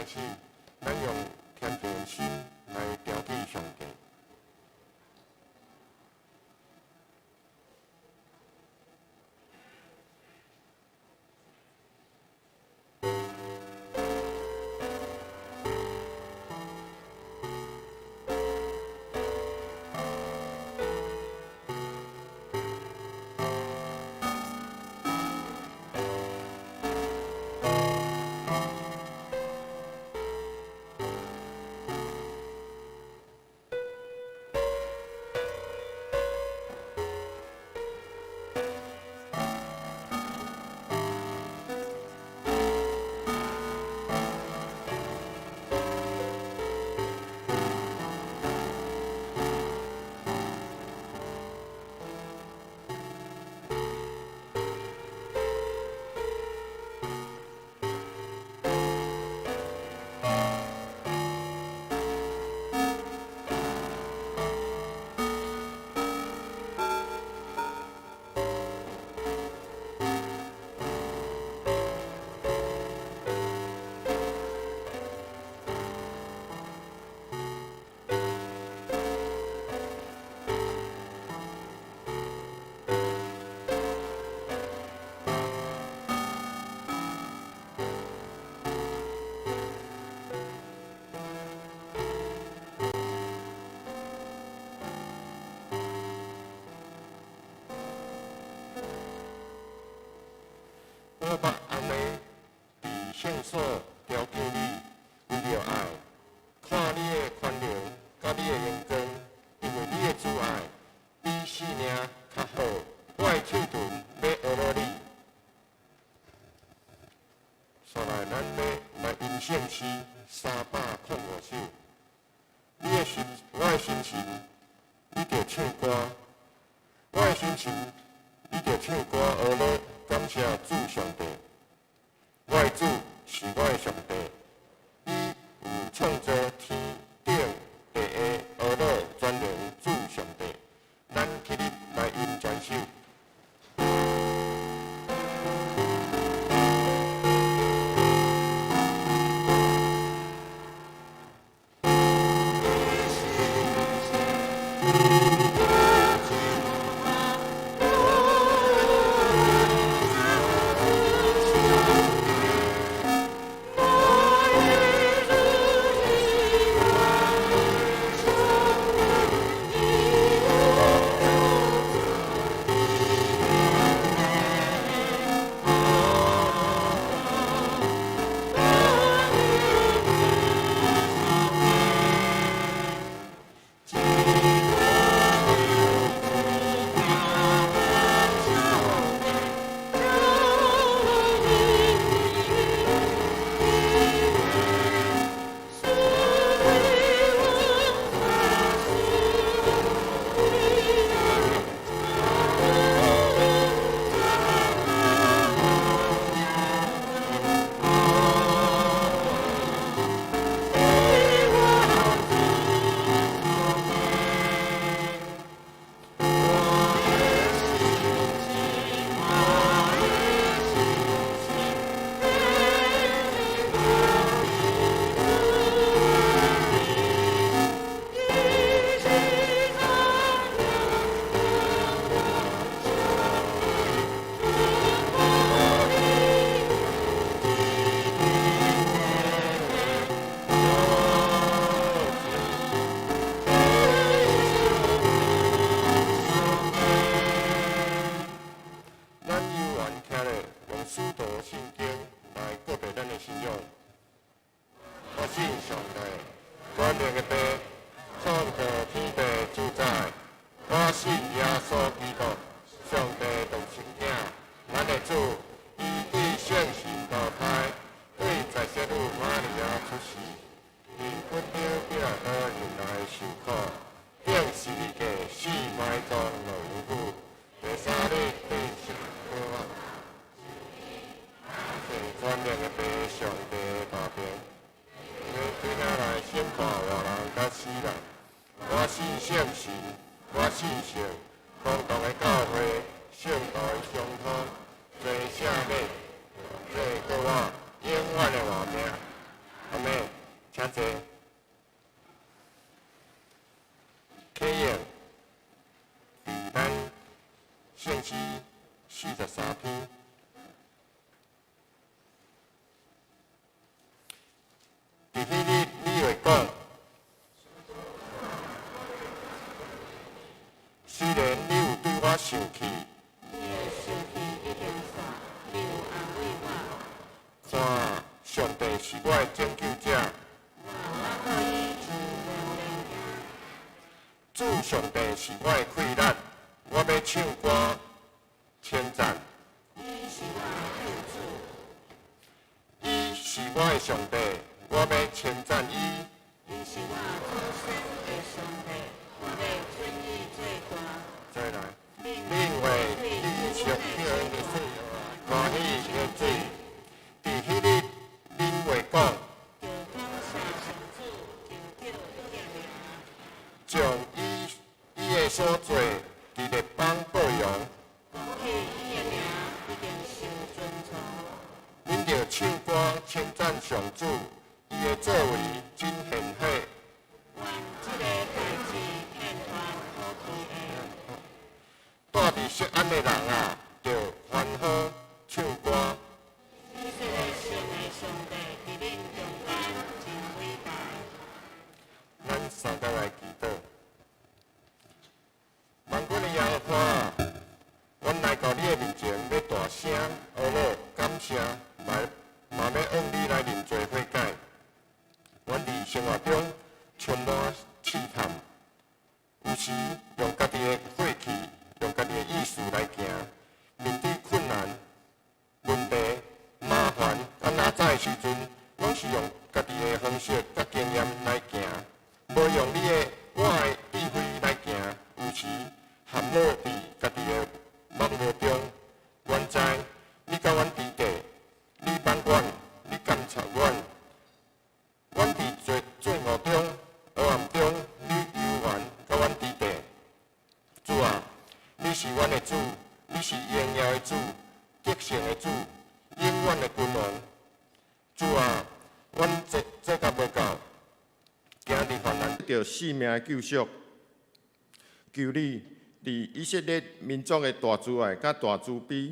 開始，咱用謙卑的心來朝見上帝。我捌按呢佇聖所朝見你，為著愛，看你的權能佮你的榮光，因為你的慈愛比性命較好，我的喙唇欲呵咾你。紲來，咱欲來吟聖詩305首。你的心，我的心情，你著唱歌；我的心情，你著唱歌呵咾，感謝主上帝。我的主是我的上帝，伊有創造天頂地下，呵咾全能主上帝。咱起立來吟全首。咱猶原徛咧，用使徒信經來告白咱的信仰。我信上帝，全能的父，創造天地主宰。我信耶穌基督，上帝獨生子，咱的主，伊對聖神投胎，對在聖女瑪利亞出世，因本丟彼拉多忍耐受苦，釘十字架死埋葬落陰府，第三日對十復活。全能的父上帝的大能，欲對遐來審判活人佮死人。我信聖神，我信聖公同的教會，聖徒的相通，罪赦免，罪過我永遠的活命。阿阿們，請坐。啟應佇咱聖詩43篇。佇彼日，你會講：雖然你有對我生氣，看，上帝是我的拯救者。主上帝是我的氣力，我欲唱歌稱讚。伊是我的上帝，我欲稱讚伊。再來，恁會對屬天的水歡喜喝水。佇彼日，恁會講：將伊伊的所做佇列邦報揚。恁著唱歌稱讚上主，伊的作為真顯赫。住佇錫安的人啊，著歡呼唱歌。咱三個來祈禱。萬軍的耶和華啊，阮來到你的面前，欲大聲呵咾感謝，來嘛欲向你來認罪悔改。阮佇生活中充滿試探，有時用家己的血氣，用家己的意思來行，面對困難、問題、麻煩、佮難在的時陣，攏是用家己的方式佮經驗來行，無用你的我的智慧來行，有時陷落佇家己的網羅中。阮知你佮阮佇咧，你捌阮，你監察阮。阮佇罪罪惡中、黑暗中，你猶原佮阮佇咧。主啊，你是阮的主，你是榮耀的主，得勝的主，永遠的君王。主啊，阮做做甲無夠，今日犯難。著性命的救贖，求你佇以色列民族的大慈愛佮大慈悲，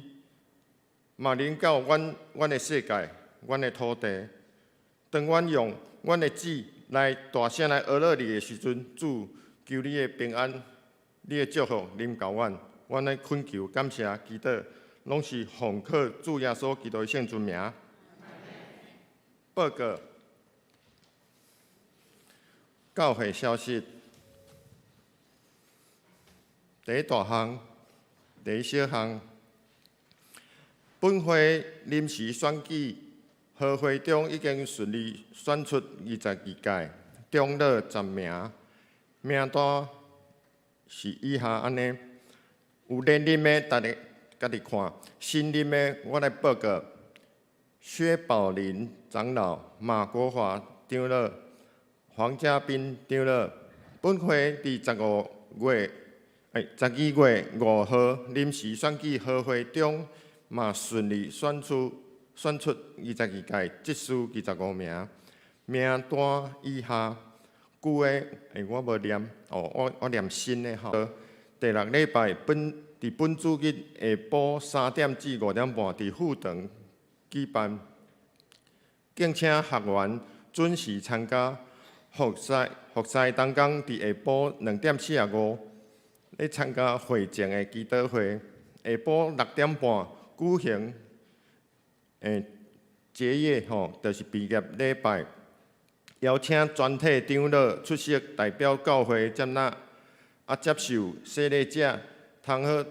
嘛臨到阮阮的世界、阮的土地。當阮用阮的舌來大聲來呵咾你的時陣，主，求你的平安、你的祝福臨到阮。阮來懇求、感謝、祈禱，攏是奉靠主耶穌基督的聖尊名。報告教會消息：第一大項，第一小項，本會臨時選舉和會長已經順利選出22屆，長老10名，名單是以下按呢：有連任的，逐家家己看；新任的，我來報告。薛寶林長老、馬國華長老、黃家斌長老。本會佇15月，欸，12月5號臨時選舉和會長，嘛順利選出22屆執事25名，名單以下。舊的，欸，我無念，哦，我念新的吼。第六禮拜本佇本主日下晡3點至5點半，佇副堂舉辦，敬請學員準時參加。服侍服侍同工佇下晡2點45咧參加會前的祈禱會，下晡6點半舉行結業吼，就是畢業禮拜，邀請全體長老出席，代表教會接納啊接受洗禮者，通好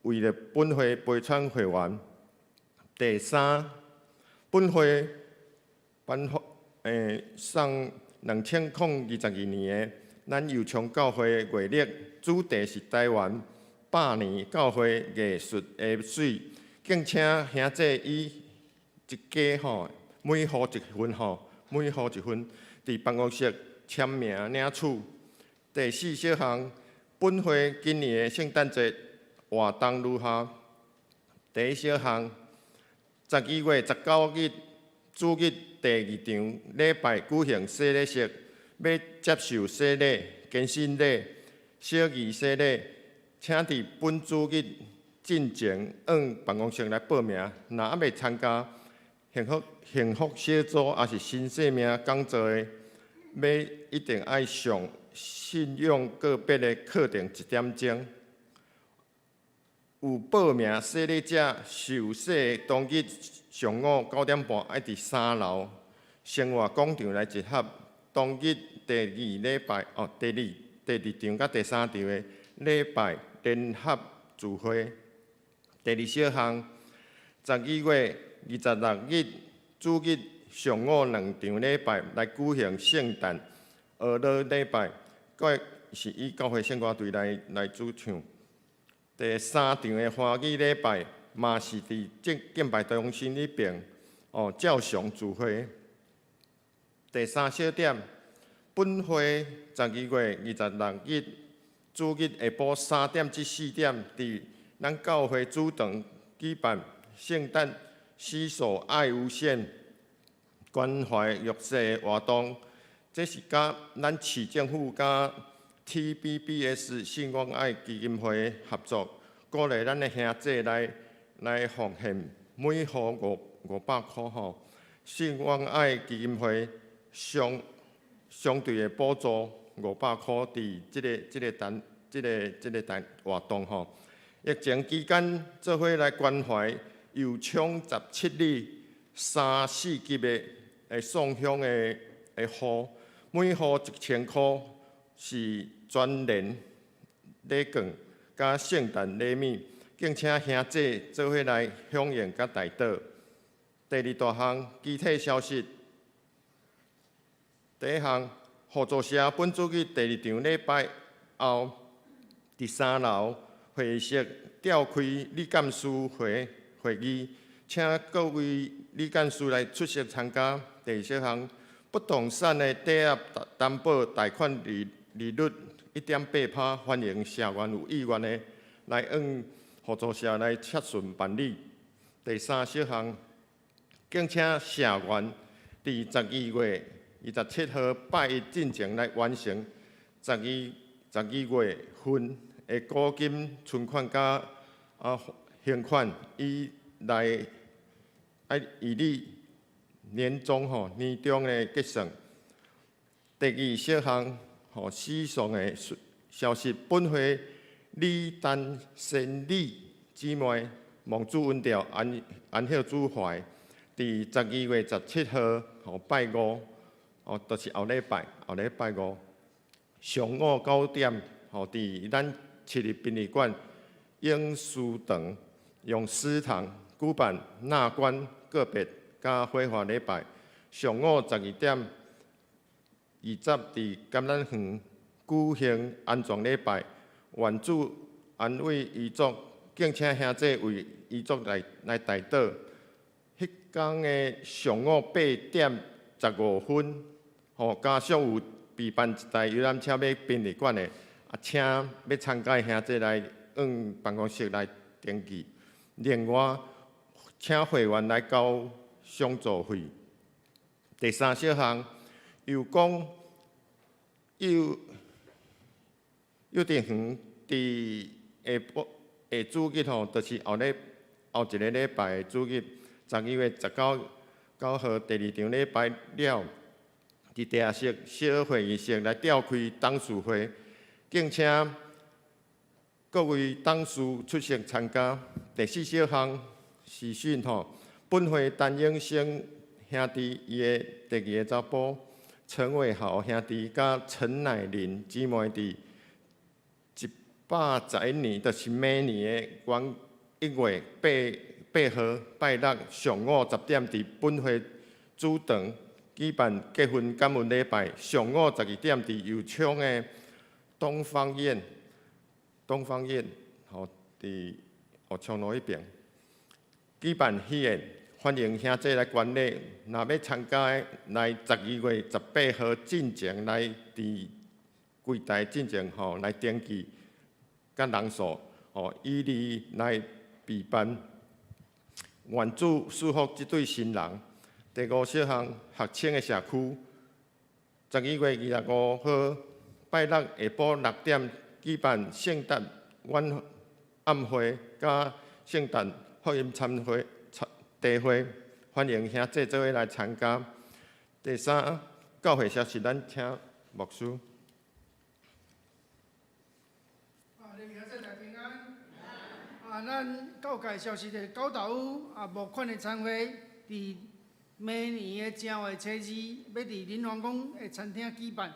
為著本會培選會員。第三，本會頒發送2022年的咱右昌教會月曆，主題是台灣百年教會藝術的水，敬請兄弟以一家吼，每戶一份吼，每戶一份，佇辦公室簽名領取。第四小項，本會今年的聖誕節活動如下：第一小項，12月19日，主日第二場禮拜舉行洗禮式，欲接受洗禮、堅信禮、小儀洗禮，請佇本主日進前往辦公室來報名。若猶未參加幸福幸福小組，抑是新生命講座的，欲一定愛上信仰個別的課程一點鐘。有報名洗禮者受洗當日上午9點半，愛佇三樓生活廣場來集合。當日第二禮拜哦，第二場佮第三場的禮拜聯合聚會。第二小項，12月26日主日上午兩場禮拜來舉行聖誕哀樂禮拜，閣是以教會聖歌隊來主唱。第三場的歡喜禮拜，嘛是佇敬拜中心彼爿哦，照常聚會。第三小點，本會12月26日主日下晡3點至4點，佇咱教會主堂舉辦聖誕洗手愛無限關懷弱勢的活動。這是佮咱市政府佮 TBBS 信望愛基金會合作，鼓勵咱的兄弟來奉獻每戶500箍吼。信望愛基金會相對的補助五百箍，佇這個活動吼。疫情期間，做伙來關懷右昌17里三四級的送鄉的戶，每戶1000箍，是全年禮券佮聖誕禮物，敬請兄弟做伙來響應佮代禱。第二大項，其他消息。第一項，互助社本主日第二場禮拜後，佇三樓會議室召開理監事會議，請各位理監事來出席參加。第二小項，不動產的抵押擔保貸款利率1.8%，歡迎社員有意願的來往互助社來洽詢辦理。第三小項，敬請社員佇12月27號拜一進前來完成12月份的股金存款佮還款，以來愛以利年終吼年終的結算。第二小項，吼喜喪的消息，本會李丹仙女姊妹蒙主恩召安息主懷，佇12月17號吼拜五，哦，就是後禮拜五上午9點，吼，佇咱市立殯儀館永思堂永思堂舉辦納棺告別佮火化禮拜。上午12點20佇橄欖園舉行安葬禮拜，願主安慰遺族，敬請兄弟為遺族來代禱。彼工的上午8點15分，吼，家屬有備辦一台遊覽車欲殯儀館的，啊，請欲參加的兄弟來往辦公室來登記。另外，請會員來交相助費。第三小項，又講幼稚園佇下晡下主日吼，就是後一个禮拜的主日，12月19號第二場禮拜了，佇地下室小會議室來召開董事會，敬請各位董事出席參加。第四小項喜訊吼，本會陳永生兄弟伊的第二个查埔陳偉豪兄弟佮陳乃麟姊妹佇111年，就是明年的元1月8號拜六上午10點，佇本會主堂舉辦結婚感恩禮拜。上午12點，佇右昌的東方苑吼，佇學昌路彼爿舉辦喜宴，歡迎兄弟來觀禮。若欲參加的，來12月18號進前來佇櫃台進前吼來登記佮人數吼，以利來備辦。願主賜福這對新人。第五小項，學青的社區，12月25號拜六下晡6點舉辦聖誕晚暗會，佮聖誕福音餐會、茶會，歡迎兄弟做伙來參加。第三，教會消息，咱請牧師。啊，恁兄弟平安。啊，咱教界消息的九大有啊，募款的餐會，佇明年的正月初二，欲佇林皇宮的餐廳舉辦。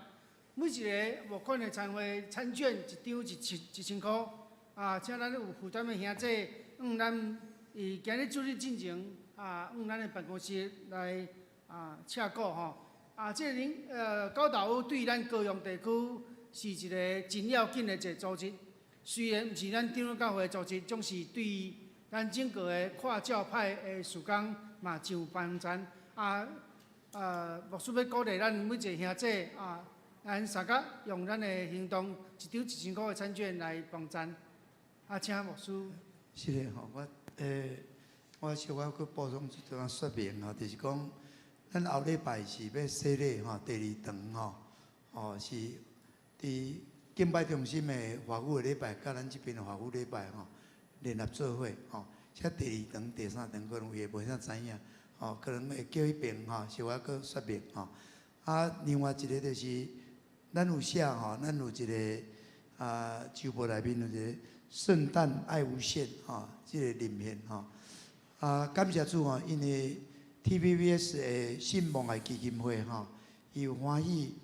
每一个募款的餐會餐券一張一千箍。啊，請咱有負擔的兄弟，向咱佇今日主日進前，啊，向咱的辦公室來啊請鼓吼。啊，這個林九大有對咱高雄地區是一个真要緊的一个組織。雖然毋是咱長老教會的組織，總是對咱整個的跨教派的事工嘛真有幫助。啊，牧師欲鼓勵咱每一个兄弟啊，咱相共用咱的行動，一張1000箍的餐券來幫贊。啊，請牧師。是的吼，我小可閣補充一寡說明吼，就是講，咱後禮拜是欲洗禮吼，第二堂吼，哦是佇敬拜中心的華語的禮拜，佮咱這邊的華語禮拜吼聯合做伙吼，這第二堂、第三堂可能有的無啥知影，吼，可能會叫彼爿吼小可閣說明吼。啊，另外一个就是，咱有寫吼，咱有一个啊，周報內面有一個聖誕愛無限吼，這個認獻吼。啊，感謝主吼，因為 TVBS 的信望愛基金會吼，伊有歡喜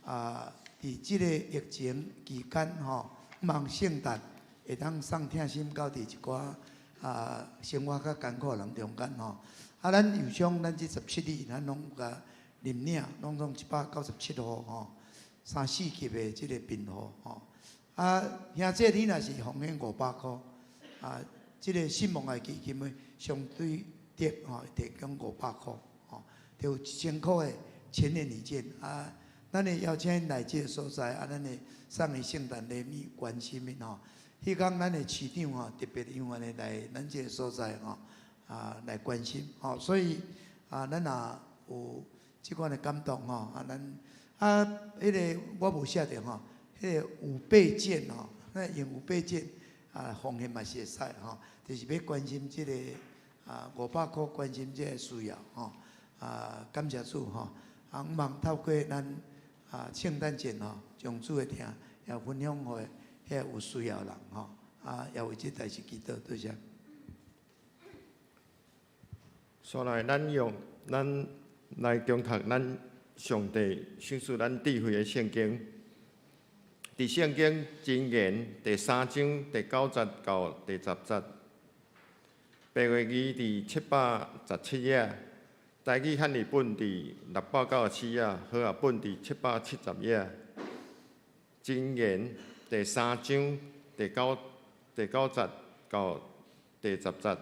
啊，佇這个疫情期間吼，望聖誕會當送疼心到佇一寡啊生活較艱苦的人中間吼。啊，咱有將咱這17日，咱攏有共認領，攏總197號吼，三四級的這个貧戶吼。啊，兄弟，你若是奉獻500箍，啊，這个信望愛基金會相對的吼，提供500箍吼，就有1000箍的全聯禮券啊。咱會邀請𪜶來這个所在，啊，咱會送伊聖誕禮物關心𪜶吼。彼工咱的市長吼特別因為來咱這个所在吼，啊，來關心吼，所以啊，咱若有這款的感動吼，啊，咱啊，彼个我無寫著吼，彼个五倍券吼，咱用五倍券啊，奉獻嘛是會使吼，就是欲關心這个啊500箍關心這个需要吼，啊，感謝主吼，啊，望透過咱啊聖誕節吼，將主的疼也分享予遐有需要的人吼，啊，也為這代誌祈禱，多謝。煞來，咱用咱來誦讀咱上帝賞賜咱智慧的聖經。佇聖經箴言第三章第九節到第十節，白話字佇717頁，台語漢譯本佇694頁，和合本佇770頁。箴言第三章第九節到第十節，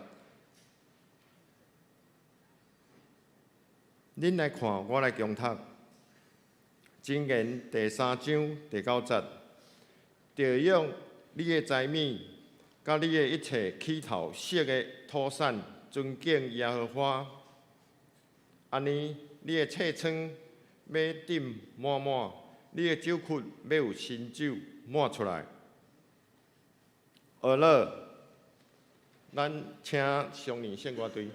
恁來看，我來誦讀。箴言第三章第九節，著用你的財物，佮你的一切起頭熟的土產，尊敬耶和華。按呢，你的冊倉欲漲滿滿，你的酒窟欲有新酒滿出來。學了，咱請松年聖歌隊。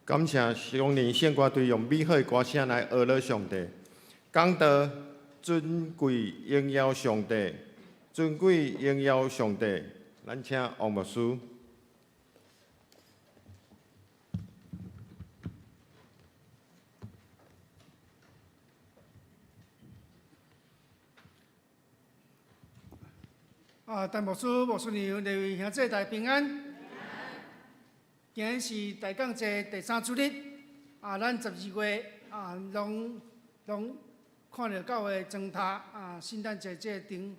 感謝上年聖歌隊用美好的歌聲來呵咾上帝，講道尊貴榮耀上帝，尊貴榮耀上帝。咱請王牧師。啊，陳牧師、牧師娘、各位兄姊，大家平安。今日是大降節第三主日，啊，咱12月啊，攏攏看著教會燈塔啊，聖誕節這個燈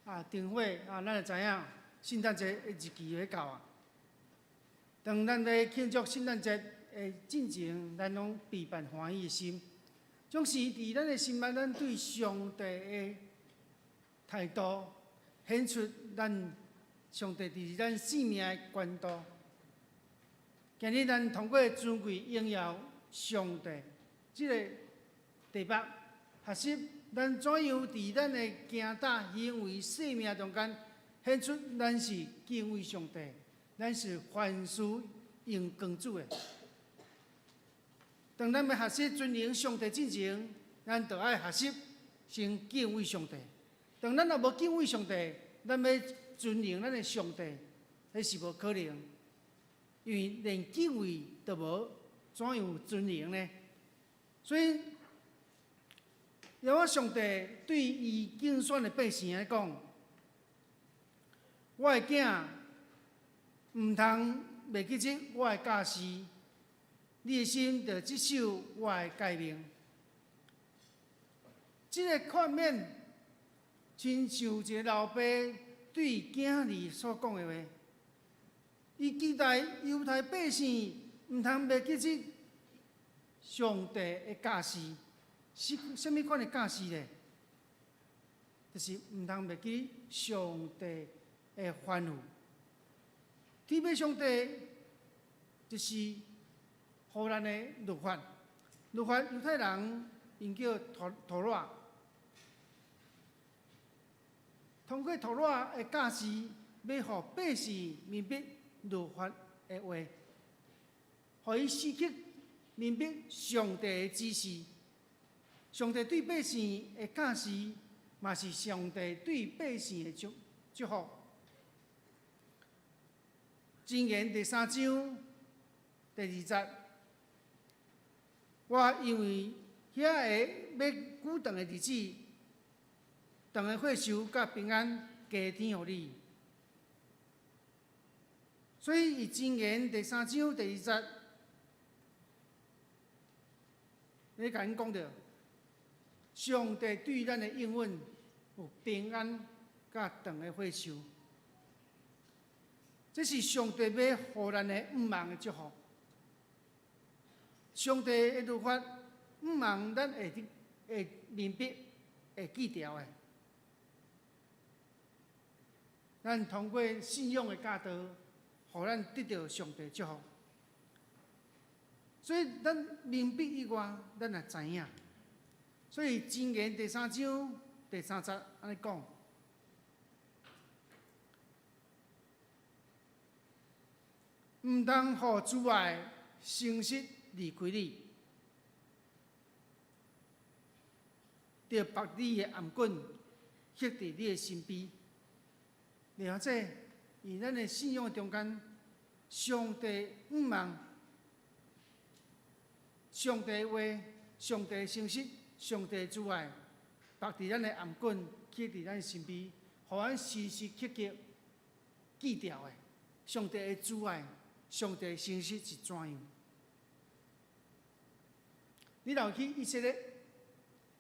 啊燈火啊，咱就知影聖誕節的日期欲到啊。當咱咧慶祝聖誕節的進前，咱攏備辦歡喜的心，總是佇咱的心內，咱對上帝的態度，顯出咱上帝佇咱生命的懸度。今日咱通過尊貴榮耀上帝這个題目，學習咱怎樣佇咱的行踏行為生命中間，顯出咱是敬畏上帝，咱是凡事榮光主的。當咱欲學習尊榮上帝進前，咱就愛學習先敬畏上帝。當咱若無敬畏上帝，咱欲尊榮咱的上帝，彼是無可能。因為連敬畏都無，怎樣尊榮呢？所以，耶和華上帝對伊揀選的百姓來講，我的囝毋通袂記得我的教示，你的心著執守我的誡命。這个勸勉，親像一个老爸對囝兒所講的話。伊期待猶太百姓毋通袂記得上帝的教示，是啥物款的教示呢？就是毋通袂記上帝的吩咐。特別上帝就是予咱的律法，律法猶太人𪜶叫妥妥拉，通過妥拉的教示，欲予百姓明白律法的話，予伊時刻明白上帝的指示。上帝對百姓的教示，嘛是上帝對百姓的祝祝福。箴言第三章第二節，我因為遐个欲久長的日子，長的歲壽佮平安加添予你。所以，佇箴言第三章第二節，咧共阮講著，上帝對咱的應允有平安佮長的歲壽，這是上帝欲予咱的向望的祝福。上帝的律法向望咱會會明白、會記牢的。咱通過信仰的教導，予咱得著上帝祝福。所以咱明白以外，咱也知影。所以箴言第三章第三節按呢講：毋通予慈愛誠實離開你，著縛你的頷頸，繫佇你的身邊。了解，佇咱的信仰中間，上帝向望，上帝話，上帝誠實，上帝慈愛，縛佇咱的頷頸，繫佇咱身邊，予咱時時刻刻記牢的。上帝的慈愛，上帝的誠實是怎樣？你若去以色列，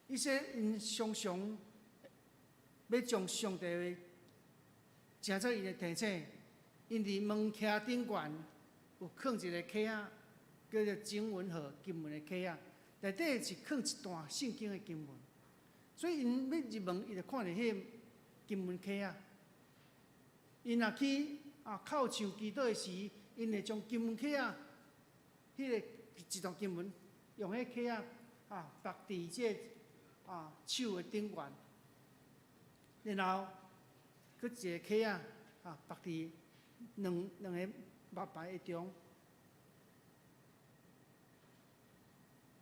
以色列𪜶常常欲將上帝的話成做𪜶的提醒，𪜶佇門徛頂懸有囥一個卡仔，叫做經文號經文的卡仔，內底是囥一段聖經的經文，所以𪜶欲入門，伊就看著彼個經文卡仔。𪜶若去啊叩頭祈禱的時，𪜶會將經文卡仔，彼个一段經文用彼卡仔啊縛佇這个啊手的頂懸，然後閣一个卡仔啊縛佇兩兩个目牌的中。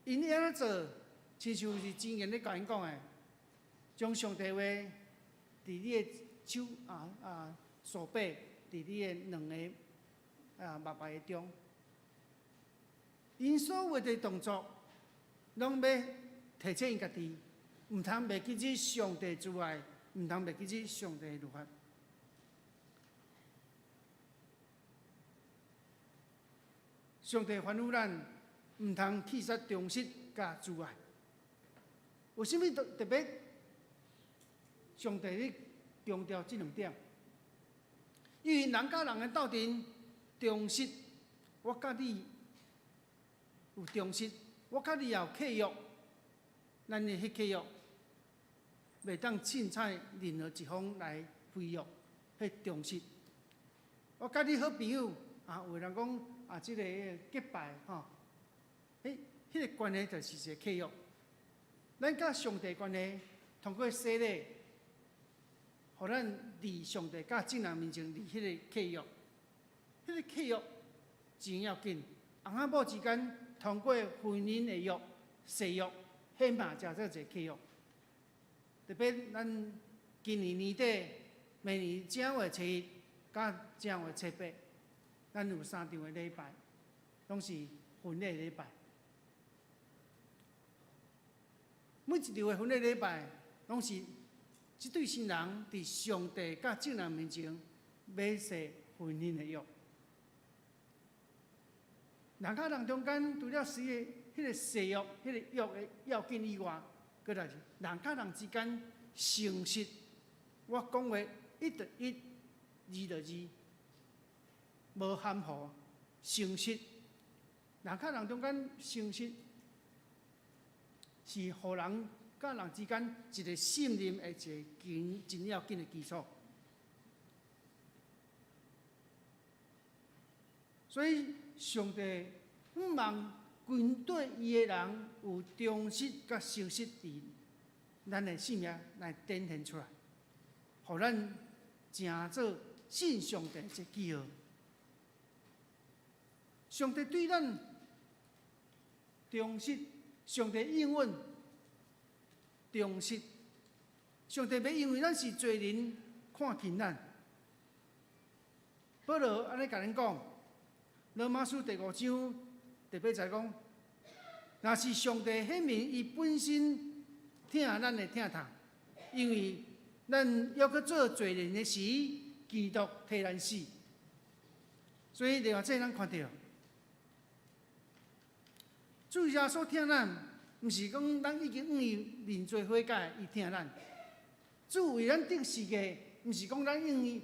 𪜶按呢做，親像是箴言咧共𪜶講的，將上帝話佇你的手手臂，佇你的兩个目眉的中。𪜶所有的動作，攏欲提醒𪜶家己，毋通袂記得上帝慈愛，毋通袂記得上帝律法。上帝吩咐咱，毋通棄殺忠實佮慈愛。為啥物特別上帝咧強調這兩點？因為人佮人的鬥陣忠實，我佮你有忠實，我佮你也有契約，咱的彼契約袂當凊彩任何一方來違約，彼忠實。我佮你好朋友啊，有人講啊，這个結拜吼，彼个關係就是一个契約。咱佮上帝關係，通過洗禮，予咱佇上帝佮眾人面前立彼个契約，彼个契約真要緊。翁仔某之間通過婚姻的約、誓約，彼嘛叫做一个契約。特別咱今年年底，明年正月初一佮正月初八，咱有三場的禮拜，攏是婚禮禮拜。每一場的婚禮禮拜，攏是這對新人佇上帝佮眾人面前欲誓婚姻的約。人佮人中間，除了誓彼个誓約、彼个約的要緊以外，閣來是人佮人之間誠實。我講話一就一，二就二，無含糊，誠實。人佮人中間誠實，是予人佮人之間一個信任的一個緊真要緊的基礎。所以，上帝向望跟隨伊的人有忠實佮誠實佇咱的生命來展現出來，予咱成做信上帝一個記號。上帝對咱忠實，上帝應允忠實，上帝袂因為咱是罪人看輕咱。保羅按呢共咱講，羅馬書第五章第八節講，若是上帝顯明伊本身疼咱的疼痛，因為咱猶閣做罪人的時，基督替咱死。所以另外這咱看著，主耶穌疼咱，毋是講咱已經向伊認罪悔改，伊疼咱。主為咱釘十架，毋是講咱向伊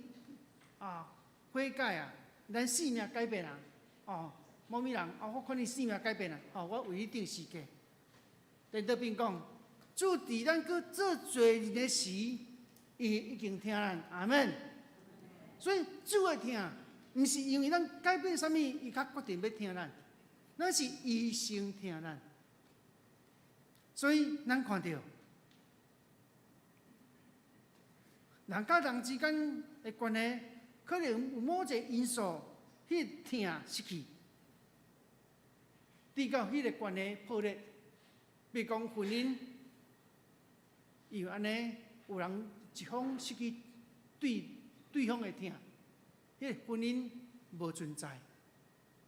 悔改啊，咱性命改變啊，哦，某物人啊，我看你性命改變啊，哦，我為你釘十架。顛倒變講，主佇咱閣做罪人的時，伊已經疼咱，阿門。所以主的疼，毋是因為咱改變啥物，伊較決定欲疼咱，咱是伊先疼咱。所以咱看著人佮人之間的關係，可能有某一個因素，彼个疼失去，直到彼個關係破裂，比如講婚姻，因為按呢，有人一方失去對對方的疼，彼个婚姻無存在，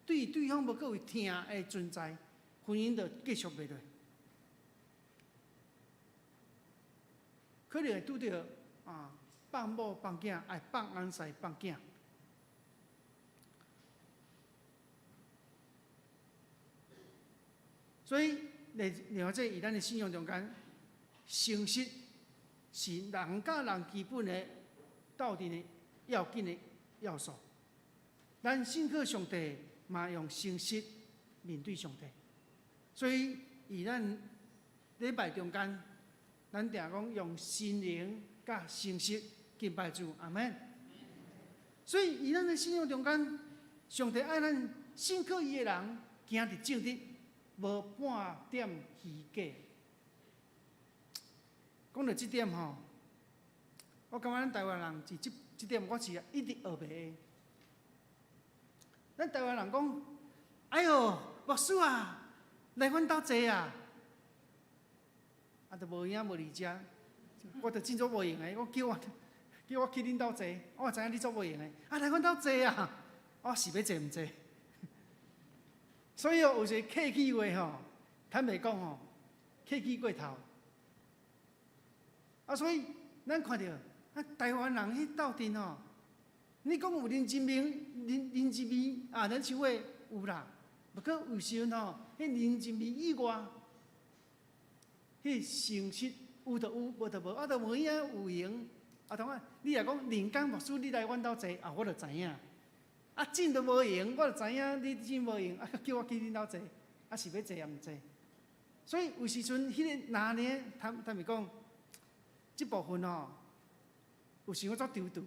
對對方無閣有疼的存在，婚姻就繼續袂落。可能會拄著放某放囝，愛放翁婿放囝。所以，另外這佇咱的信仰中間，誠實是人佮人基本的鬥陣的要緊的要素。咱信靠上帝，嘛用誠實面對上帝。所以，佇咱禮拜中間，咱定講用心靈佮誠實敬拜主，阿門。所以，佇咱的信仰中間，上帝愛咱信靠伊的人，行佇正直，無半點虛假。講到這點吼，我感覺咱台灣人佇這點，我是一直學袂會。咱台灣人講，哎喲，牧師啊，來阮兜坐啊！啊，就無影無佇遮，我就真足無閒的，我叫我去恁兜坐，我知影你足無閒的，啊，來阮兜坐啊！我是欲坐毋坐？所以哦，有時客氣話吼，坦白講吼，客氣過頭。啊，所以咱看著啊，台灣人彼鬥陣吼，你講有人情味、人情味啊，咱像話有啦。不過有時陣吼，彼人情味以外，彼誠實有就有，無就無，啊，就無影有閒。啊，同啊，你若講林江牧師，你來阮兜坐，啊，我就知影。啊，真都無閒，我就知影你真無閒，啊，叫我去恁兜坐，啊，是欲坐抑毋坐？所以有時陣彼个拿捏，坦白講，這部分吼，有時我足躊躇，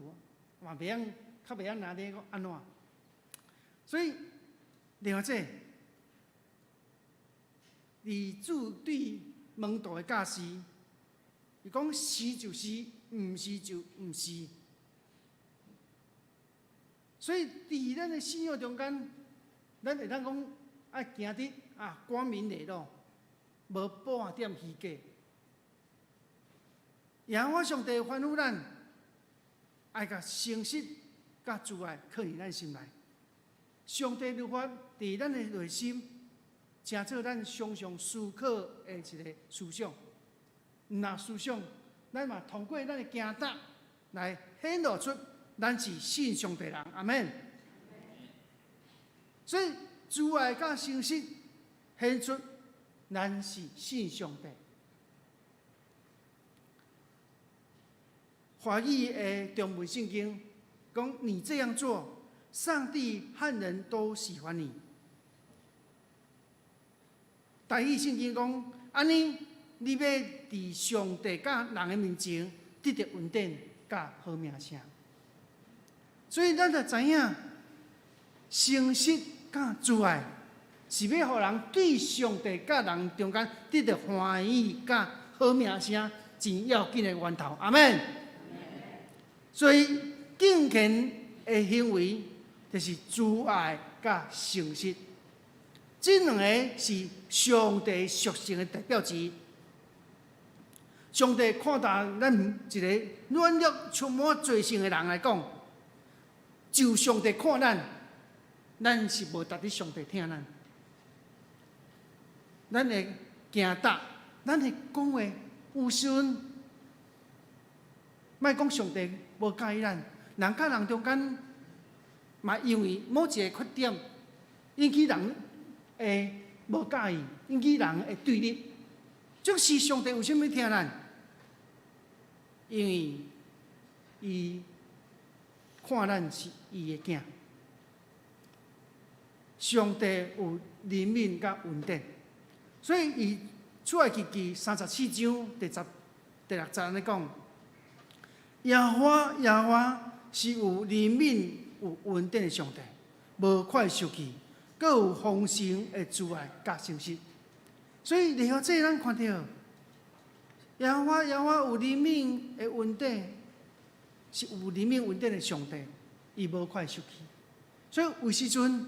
嘛袂曉，較袂曉拿捏講按怎。所以另外這，佇主對門徒的教示，伊講是就是，毋是就毋是。所以佇咱的信仰中間，咱會當講愛行得啊光明磊落，無半點虛假。耶和華上帝吩咐咱，愛共誠實佮慈愛囥佇咱心內。上帝律法佇咱的內心，成做咱常常思考的一个思想。若思想，咱嘛通過咱的行動來顯露出咱是信上帝人。阿門。所以慈愛佮誠實顯出咱是信上帝。華語的中文聖經講：你這樣做，上帝和人都喜歡你。台語聖經講：按呢，你欲佇上帝佮人的面前得著恩典佮好名聲。所以咱就知影，誠實佮慈愛是欲予人對上帝佮人中間得著歡喜佮好名聲，真要緊的源頭。阿門。所以敬虔的行為就是慈愛佮誠實，這兩个是上帝屬性的代表詞。上帝看待咱一个軟弱、充滿罪性的人來講，就上帝看咱，咱是無值得上帝疼咱。咱的行動，咱的講話，有時陣，莫講上帝無佮意咱，人佮人中間嘛，因為某一个缺點，引起人會無佮意，引起人會對立。這時上帝為啥物疼咱？因為伊看咱是伊的囝，上帝有憐憫佮恩典，所以伊出埃及記34章第六節按呢講：耶和華耶和華是有憐憫、有恩典的上帝，無快受氣，閣有豐盛的慈愛佮誠實。所以，離開這咱看著，耶和華耶和華有憐憫的恩典，是有憐憫恩典的上帝，伊無快受氣。所以有時陣，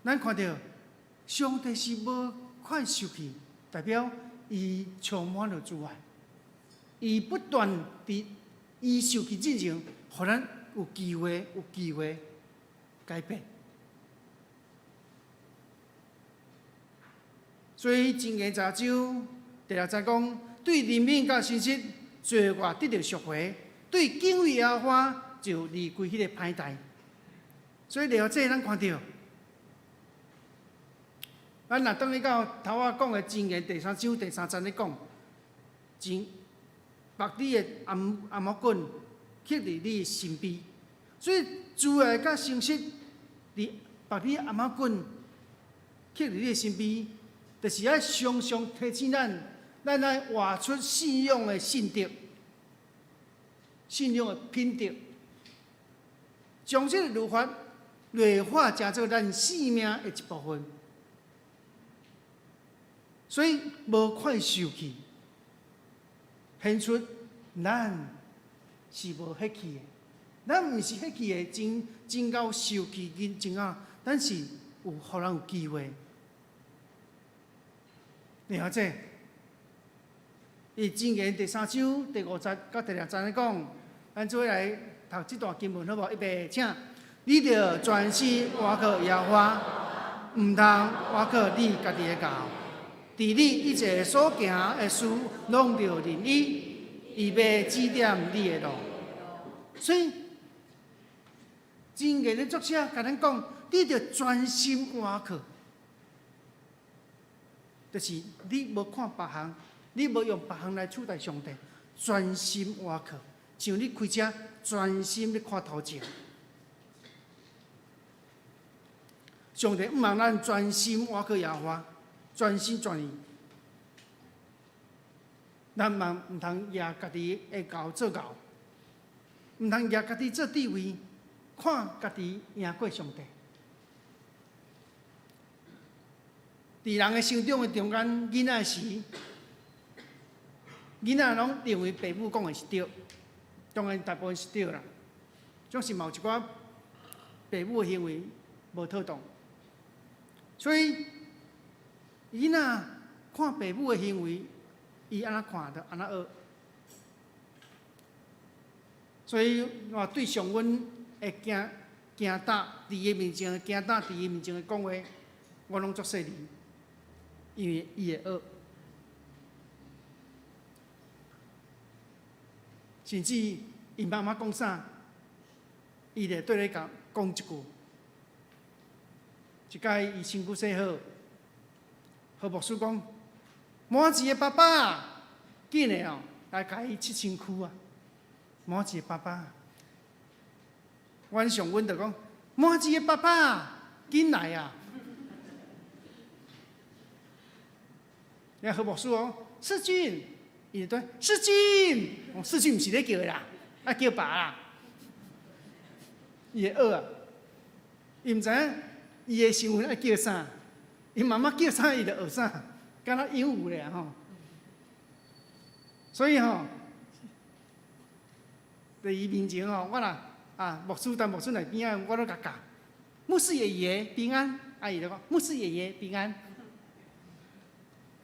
咱看著上帝是無快受氣，代表伊充滿了慈愛，伊不斷佇伊受氣進前，予咱有機會，有機會改變。所以箴言10章第六節講，對憐憫佮誠實，罪惡得著贖回；對敬畏耶和華，就離開彼个歹代。所以了這，咱看著，咱若轉去到頭仔講的箴言第三章第三節咧講，真縛你的頷仔棍，繫佇你的身邊。所以慈愛佮誠實，佇縛你頷仔棍，繫佇你的身邊。就是愛常常提醒咱，咱愛活出信仰的信德、信仰的品德，將這个律法內化成做咱生命的一部分。所以無快受氣，顯出咱是無血氣的，咱毋是血氣的，真真𠢕受氣，真真啊，咱是有予人有機會。了解。伊箴言第三章第五節佮第六節咧講，咱做伙來讀這段經文好無？預備，請。你著專心倚靠耶和華，毋通倚靠你家己的𠢕。佇你一切所行的事，攏著認伊，伊欲指點你的路。所以，箴言的作者共咱講，你著專心倚靠，就是你無看別項，你無用別項來取代上帝，專心倚靠，像你開車專心咧看頭前。上帝毋望咱專心倚靠耶和華，全心全意。咱嘛毋通拿家己的𠢕做𠢕，毋通拿家己做地位，看家己贏過上帝。佇人的成長的中間，囡仔時，囡仔攏認為爸母講的是對，當然大部分是對啦。總是嘛有一寡爸母的行為無妥當，所以囡仔看爸母的行為，伊按怎看就按怎學。所以我對上阮的囝囝膽佇伊面前，囝膽佇伊面前的講話，我攏足細膩，因為伊會學。甚至𪜶媽媽講啥，伊就對咧講講一句。一擺伊身軀洗好，何牧師講：滿一个爸爸，緊的哦，來共伊拭身軀啊！滿一个爸爸，阮上阮就講：滿一个爸爸，緊來啊！你何牧師哦，世俊，伊就對世俊，世俊毋是咧叫的啦，愛叫爸啦。伊會學啊，伊毋知影伊的身份愛叫啥，伊媽媽叫啥，伊就學啥，敢若養有咧吼。所以吼，佇伊面前吼，我若啊牧師，當牧師來邊仔，我攏共教。牧師爺爺平安，啊伊就講牧師爺爺平安，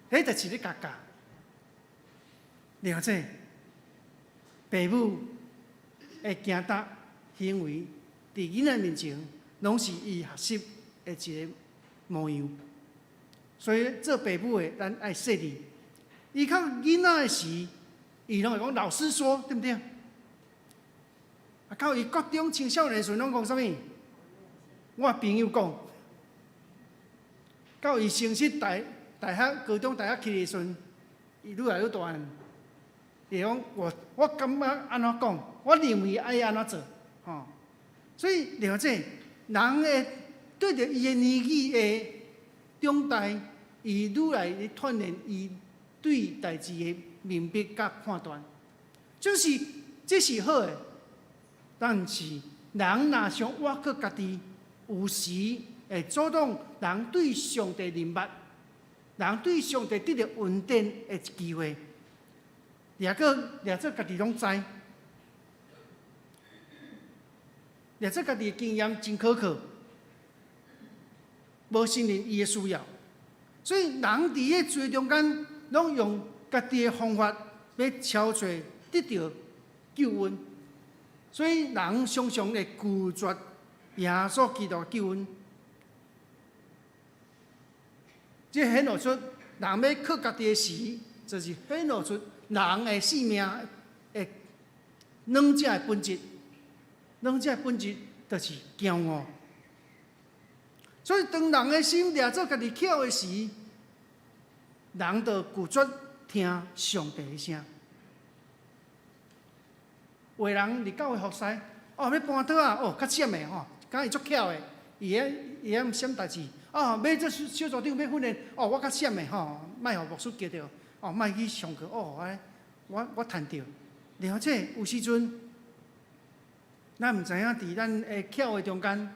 彼就是咧共教。了解，爸母的行動行為，佇囡仔面前，攏是伊學習的一個模樣。所以做爸母的，咱愛細膩。伊較囡仔的時，伊攏會講老師說，對毋對？啊，到伊國中青少年時，攏講啥物？我朋友講。到伊升入大大學、高中、大學去的時陣，伊愈來愈大漢，伊會講我我感覺按怎講，我認為愛按怎做，吼。所以了解人會對著伊的年紀的長大，伊愈來愈鍛鍊伊對代誌的明白佮判斷，就是這是好的。但是人若傷倚靠家己，有時會阻擋人對上帝認捌，人對上帝得著恩典的機會。掠閣掠做家己攏知，掠做家己的經驗真可靠，無承認伊的需要，所以人佇個罪中間，攏用家己的方法欲超揣得著救恩，所以人常常會拒絕耶穌基督的救恩。這顯露出人欲靠家己的時，就是顯露出人的性命的軟者的本質。軟者的本質就是驕傲。所以當人的心掠做家己巧的時，人就拒絕聽上帝的聲。有的人佇教會服侍，哦，欲搬桌仔，哦，較閃的吼，敢伊足巧的，伊會伊會閃代誌。哦，欲做小組長欲訓練，哦，我較閃的吼，莫予牧師叫著，哦，莫去上課，哦，我我我趁著。了解，有時陣，咱毋知影佇咱的巧的中間，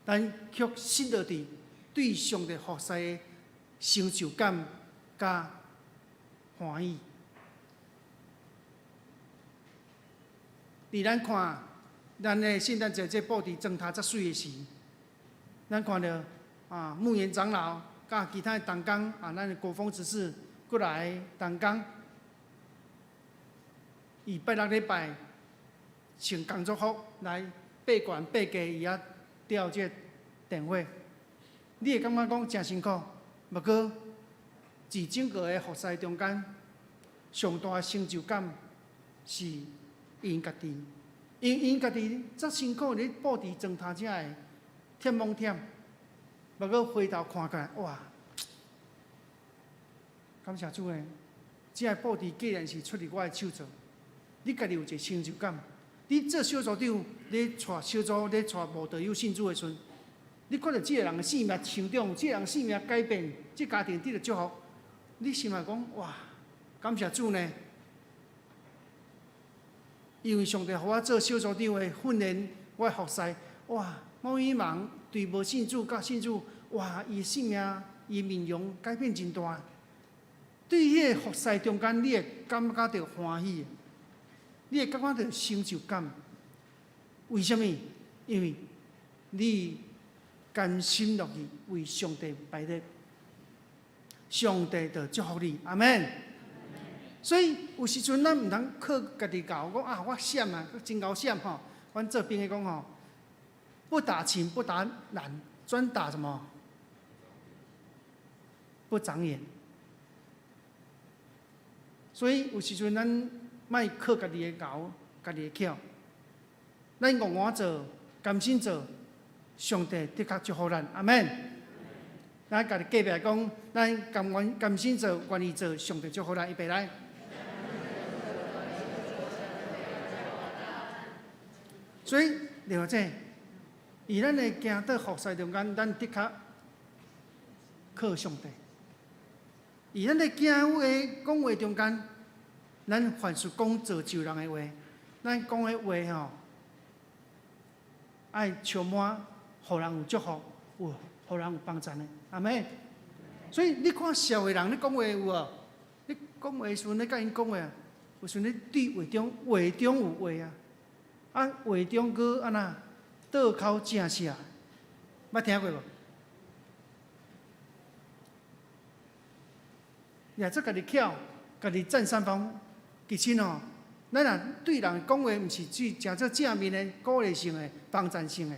咱卻失落佇對上帝服侍的成就感佮歡喜。佇咱看，咱的聖誕節這布置裝頭遮媠的時，咱看著啊，牧言長老佮其他的同工啊，咱的國風執事過來同工，伊拜六禮拜穿工作服來爬懸爬低，伊遐吊這個電話。你會感覺講誠辛苦，毋過佇整個的服侍中間，上大的成就感是𪜶家己，因𪜶家己遮辛苦咧布置裝頭遮的忝罔忝，毋過回頭看過來，哇！感謝主的，這個布置竟然是出佇我的手做，你家己有一個成就感。你做小組長，你帶小組，你帶無道友信主的時陣，你看著這個人的生命成長，這個人生命改變，這家庭得著祝福，你心內講哇，感謝主呢！因為上帝予我做小組長的訓練，我的服侍，哇，某一忙對無信主佮信主，哇，伊的生命、伊的面容改變真大。對彼個服侍中間，你會感覺著歡喜，你會感覺著成就感。為啥物？因為你甘心樂意為上帝擺設，上帝就祝福你。阿們。所以有時陣咱毋通靠家己𠢕，講啊，我閃啊，真𠢕閃吼。阮做兵的講吼，不打勤不打懶，專打什麼？不長眼。所以有時陣咱莫靠家己的𠢕、家己的巧，咱戇戇做、甘心做，上帝的確祝福咱。阿們。咱共隔壁講，咱甘願甘心做、願意做，上帝祝福咱。預備來。所以，另外者，佇咱的行到服侍中間，咱的確靠上帝。佇咱的行話講話中間，咱凡事講造就人的話，咱講的話吼，愛充滿，予人有祝福，有予人有幫贊的，阿們。所以你看社會人咧講話有無？你講話時陣，你佮𪜶講話，有時陣你對話中話中有話啊，啊話中閣按怎倒口正舌，捌聽過無？掠做家己巧，家己佔上風，其實吼，咱若對人講話，毋是只誠做正面的、鼓勵性的、幫贊性的，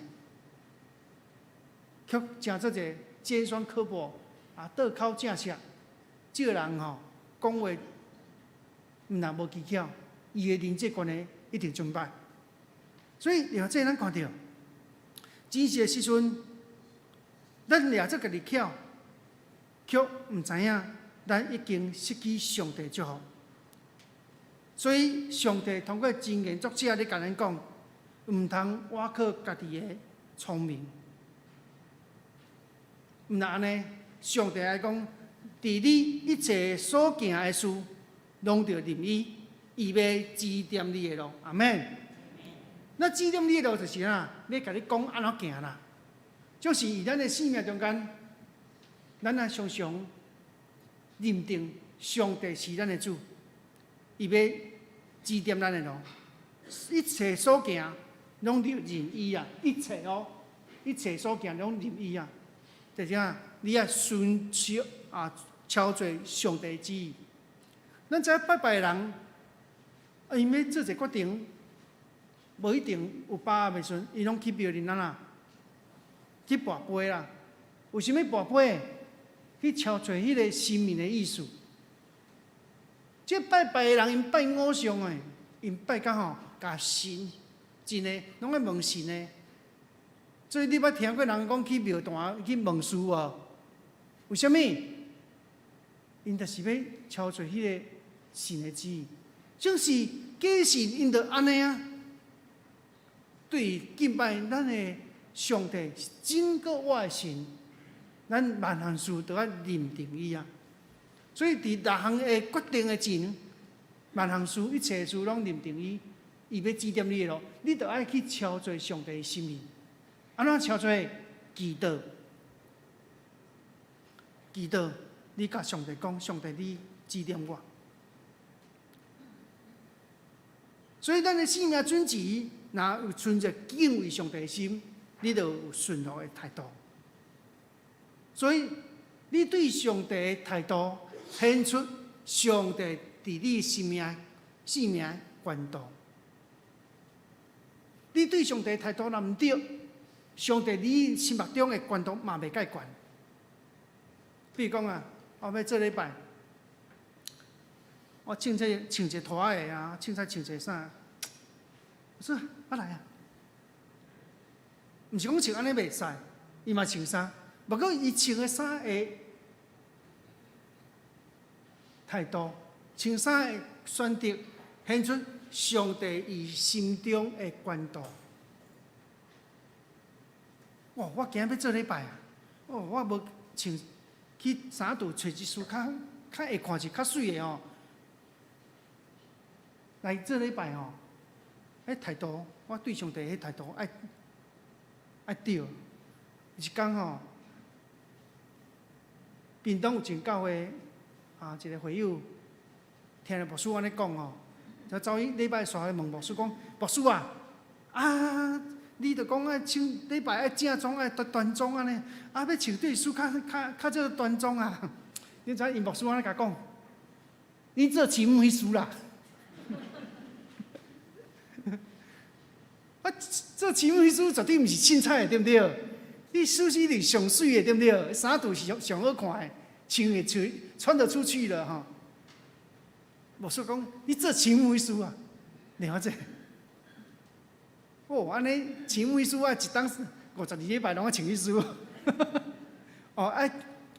卻誠做一個尖酸刻薄啊，倒口正舌，這個人吼講話毋但無技巧，伊的人際關係一定真歹。所以，掠這咱看著，真實的時陣，咱掠做家己巧，卻毋知影。咱已經失去上帝祝福，所以上帝通過箴言作者咧共咱講，毋通倚靠家己的聰明。毋若按呢，上帝愛講，佇你一切所行的事，攏著認伊，伊欲指點你的路。阿們。那指點你的路就是啥？欲共你講按怎行啦？就是佇咱的生命中間，咱愛常常認定上帝是咱的主，伊欲指點咱的路，一切所行攏著認伊啊！一切哦，一切所行攏認伊啊！就是啥？你愛順從啊，操做上帝旨意。咱知影拜拜的人，啊，𪜶欲做一個決定，無一定有把握的時陣，𪜶攏去廟裡按怎？去跋杯啦。為啥物跋杯？去敲揣彼個神明的意思。這拜拜的人，𪜶拜偶像的，𪜶拜甲吼，共神真的攏愛問神的。所以你捌聽過人講去廟壇去問事無？為啥物？𪜶就是欲敲揣彼個神的旨意。正是假神，𪜶就按呢啊。對敬拜咱的上帝，真閣活的神。咱萬項事都愛認定伊啊，所以佇逐項的決定的前，萬項事一切事攏認定伊，伊欲指點你的路，你著愛去操做上帝的心意。按怎操做？祈禱，祈禱，你共上帝講，上帝你指點我。所以咱的生命準則，若有存著敬畏上帝的心，你就有順服的態度。所以，你對上帝的態度，顯出上帝佇你生命的懸度。你對上帝態度若毋對，上帝你心目中的懸度嘛袂蓋懸。比如講啊，我欲做禮拜，我凊彩穿一個拖鞋啊，凊彩穿一個啥？我說啊來啊，毋是講穿按呢袂使，伊嘛穿衫，不過伊穿的衫的態度，穿衫的選擇，顯出上帝伊心中的懸度。哇！我今仔欲做禮拜啊！哦，我無穿去衫櫥揣一束較較會看是較媠的哦，來做禮拜吼，彼態度，我對上帝彼態度愛愛對。一工吼，屏東有一間教會啊，一個會友聽著牧師按呢講吼，就走去禮拜煞去問牧師講：牧師啊，啊，你著講愛穿禮拜愛正裝愛端端莊按呢，啊，欲穿對書較較較做端莊啊？你知𪜶牧師按呢共講？你做慈母師啦！啊，做慈母師絕對毋是凊彩的，對毋對？你首先是上媠的，對毋對？衫櫥是上上好看的，穿會出穿得出去了吼。牧師講，你做慈母師啊？了解。哦，按呢慈母師啊，一冬52禮拜攏愛穿彼束。哦，愛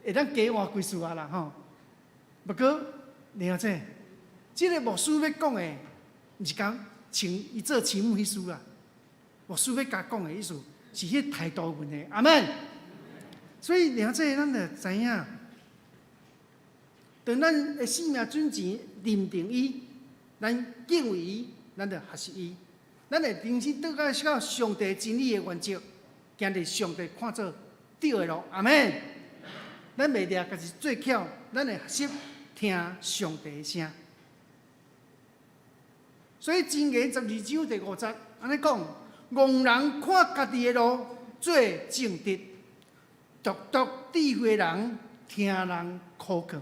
會當加換幾束啊啦吼。不過了解，這個牧師欲講的，毋是講穿伊做慈母師啊。牧師欲共講的意思是彼態度問題。阿們。所以了解，咱就知影，當咱的生命準繩認定伊，咱敬畏伊，咱就學習伊，咱會重新倒來到上帝真理的原則，行佇上帝看做對的路。阿們。咱袂掠家己做巧，咱會學習聽上帝的聲。所以箴言12章第5節按呢講：戇人看家己的路做正直，獨獨智慧人聽人苦勸。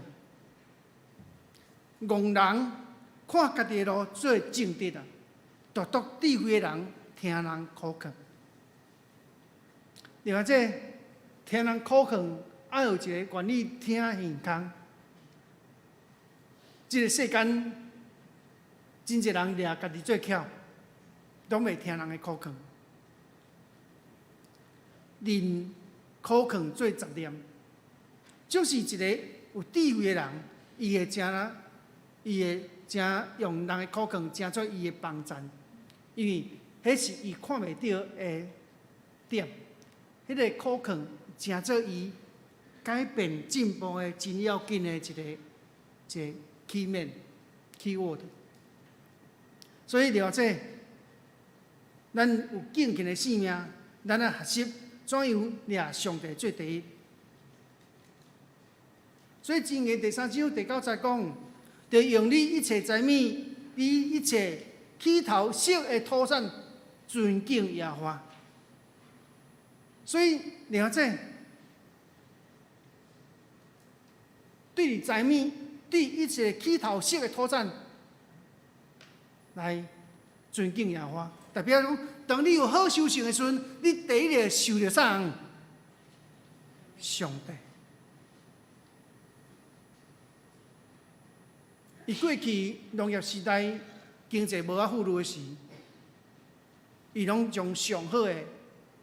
戇人看家己的路做正直啊，獨獨智慧的人聽人苦勸。另外，這聽人苦勸，愛有一個願意聽耳空。這個世間真濟人掠家己做巧，攏袂聽人的苦勸。認苦勸做雜念，就是一個有智慧的人，伊會誠用人的苦勸，誠做伊的幫贊，因為彼是伊看袂著的點，彼個苦勸誠做伊改變進步的真要緊的一個 key man key word。所以了解，咱有敬虔的生命，咱愛學習怎樣掠上帝做第一。所以箴言第3章第9節講，著用你一切財物，你一切起頭熟的土產，尊敬耶和華。所以了解，對財物，對一切起頭熟的土產來尊敬耶和華。代表講，當你有好收成的時陣，你第一個想著啥？上帝。伊過去農業時代經濟無遐富裕的時，伊攏將上好的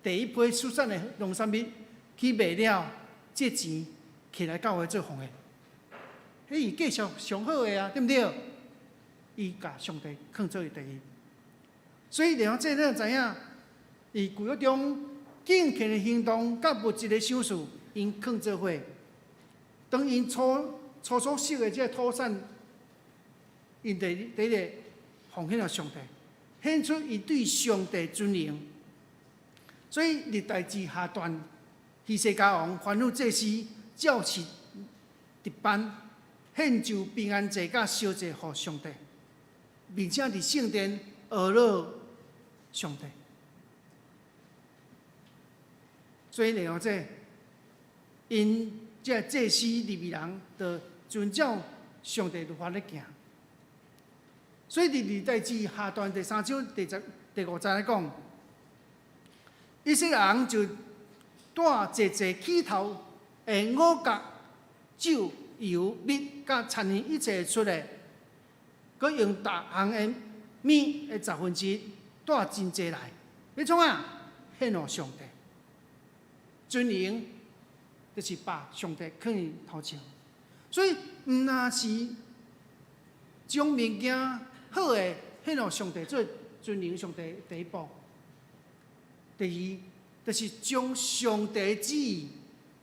第一批出產的農產品去賣了，這錢摕來教會做奉獻。彼伊繼續上好的啊，對毋對？伊共上帝囥做伊第一。所以，然後這咱知影，伊舊約中敬虔的行動佮物質的賞賜，𪜶囥做伙。當𪜶初初所熟的這個土產，𪜶第一個奉獻予上帝，顯出伊對上帝尊榮。所以歷代志下段，希西家王吩咐祭司照時值班，獻上平安祭佮燒祭予上帝，並且佇聖殿呵咾上帝。所以然後這𪜶 這个祭司利未人，就遵照上帝律法咧行。所以佇歷代志下段第三章第10、第五節來講，以色列人就帶濟濟起頭的五穀、酒、油、蜜，佮田園一切出的，閣用逐項的物的十分之一帶真濟來，欲創啥？獻予上帝，尊榮就是把上帝囥佇頭前。所以毋若是將物件好的獻予上帝做尊榮上帝第一步。第二，就是將上帝旨意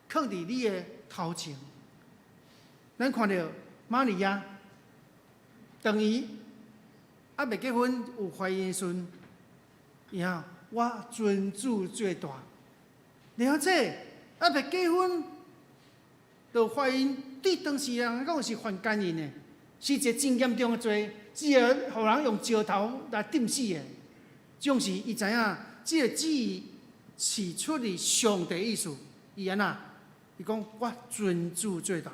囥佇你的頭前。咱看著瑪利亞，當伊猶未結婚有懷孕的時陣，伊講我尊主做大。了解，猶未結婚就懷孕，對當時人來講是犯姦淫的，是一個真嚴重的罪，只會予人用石頭來釘死的。總是伊知影，這个旨意是出自上帝意思，伊按怎？伊講我尊主做大，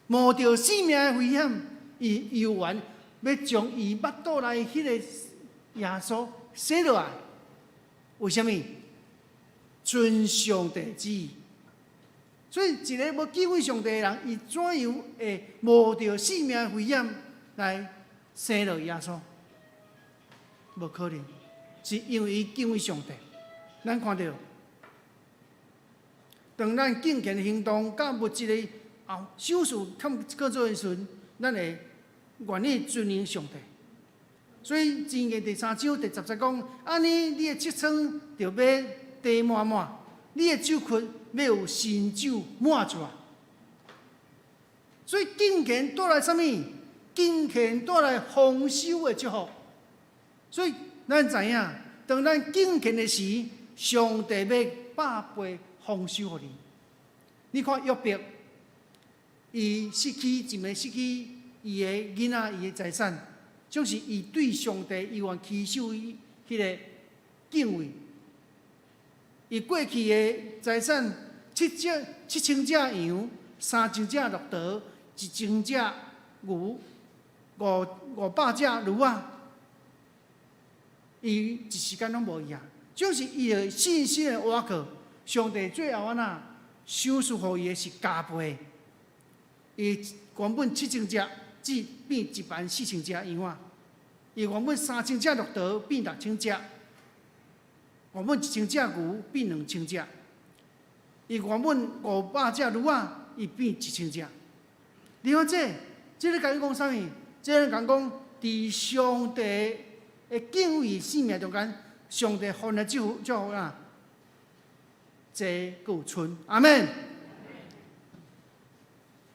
冒著性命的危險，伊猶原欲將伊腹肚內彼个耶穌生落來。為啥物？遵上帝旨意。所以，一个無敬畏上帝的人，伊怎樣會冒著性命的危險來生落耶穌？無可能，是因為伊敬畏上帝。咱看著，當咱敬虔行動佮物質的賞賜囥閣做的時陣，咱會願意尊榮上帝。所以，箴言第三章第10節講：按呢，你的痔瘡就欲貯滿滿，你的酒窟欲有新酒滿出來。所以，敬虔帶來啥物？敬虔帶來豐收的祝福。所以，咱知影，當咱敬虔的時，上帝欲百倍豐收予你。你看約伯，伊失去一暝失去伊的囡仔，伊的財產，就是伊對上帝猶原持守彼个敬畏。伊過去的財產7000隻羊，3000隻駱駝，1000隻牛，500隻驢仔，伊一時間攏無去啊！就是伊的信心的倚靠，上帝最後按怎賞賜予伊的是加倍。伊原本7000隻，只變14000隻羊仔；伊原本3000隻駱駝變6000隻；原本1000隻牛變2000隻；伊原本500隻驢仔，伊變1000隻。你看這，這咧共你講啥物？這咧共講，佇上帝的敬畏生命中間，上帝予的祝福祝福啊，濟閣有賰，阿們。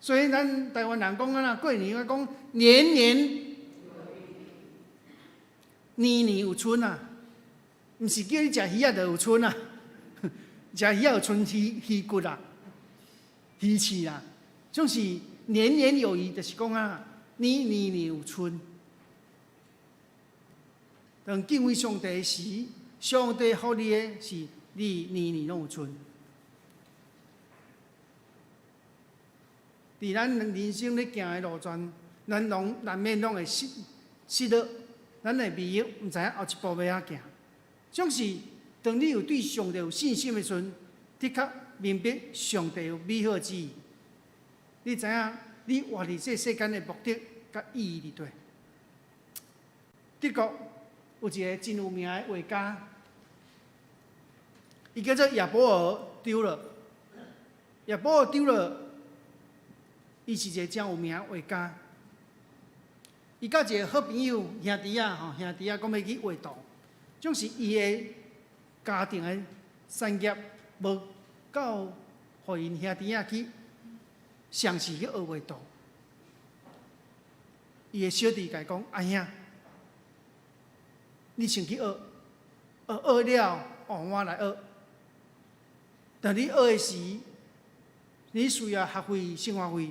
所以咱台灣人講啊，過年我講年年年年有賰啊，毋是叫你食魚仔就有賰啊，食魚仔有賰魚魚骨啊，魚翅啊，總是年年有餘，就是講啊，你年年有賰。當敬畏上帝時，上帝予你的是你年年攏有賰。佇咱人生咧行的路段，咱攏難免攏會失失落，咱會迷惑，毋知影後一步欲按怎行。總是當你有對上帝有信心的時陣，的確明白上帝有美好旨意。你知影你活佇這世間的目的佮意義佇佗。德國有一个真有名的畫家，伊叫做亞伯爾丟勒。亞伯爾丟勒，伊是一个真有名的畫家。伊佮一个好朋友兄弟仔吼，兄弟仔講欲去畫圖，總是伊的家庭的產業無夠，予𪜶兄弟仔去嘗試去學畫圖。伊的小弟共伊講：阿兄，你先去學，學學了，換我來學。當你學的時，你需要學費、生活費，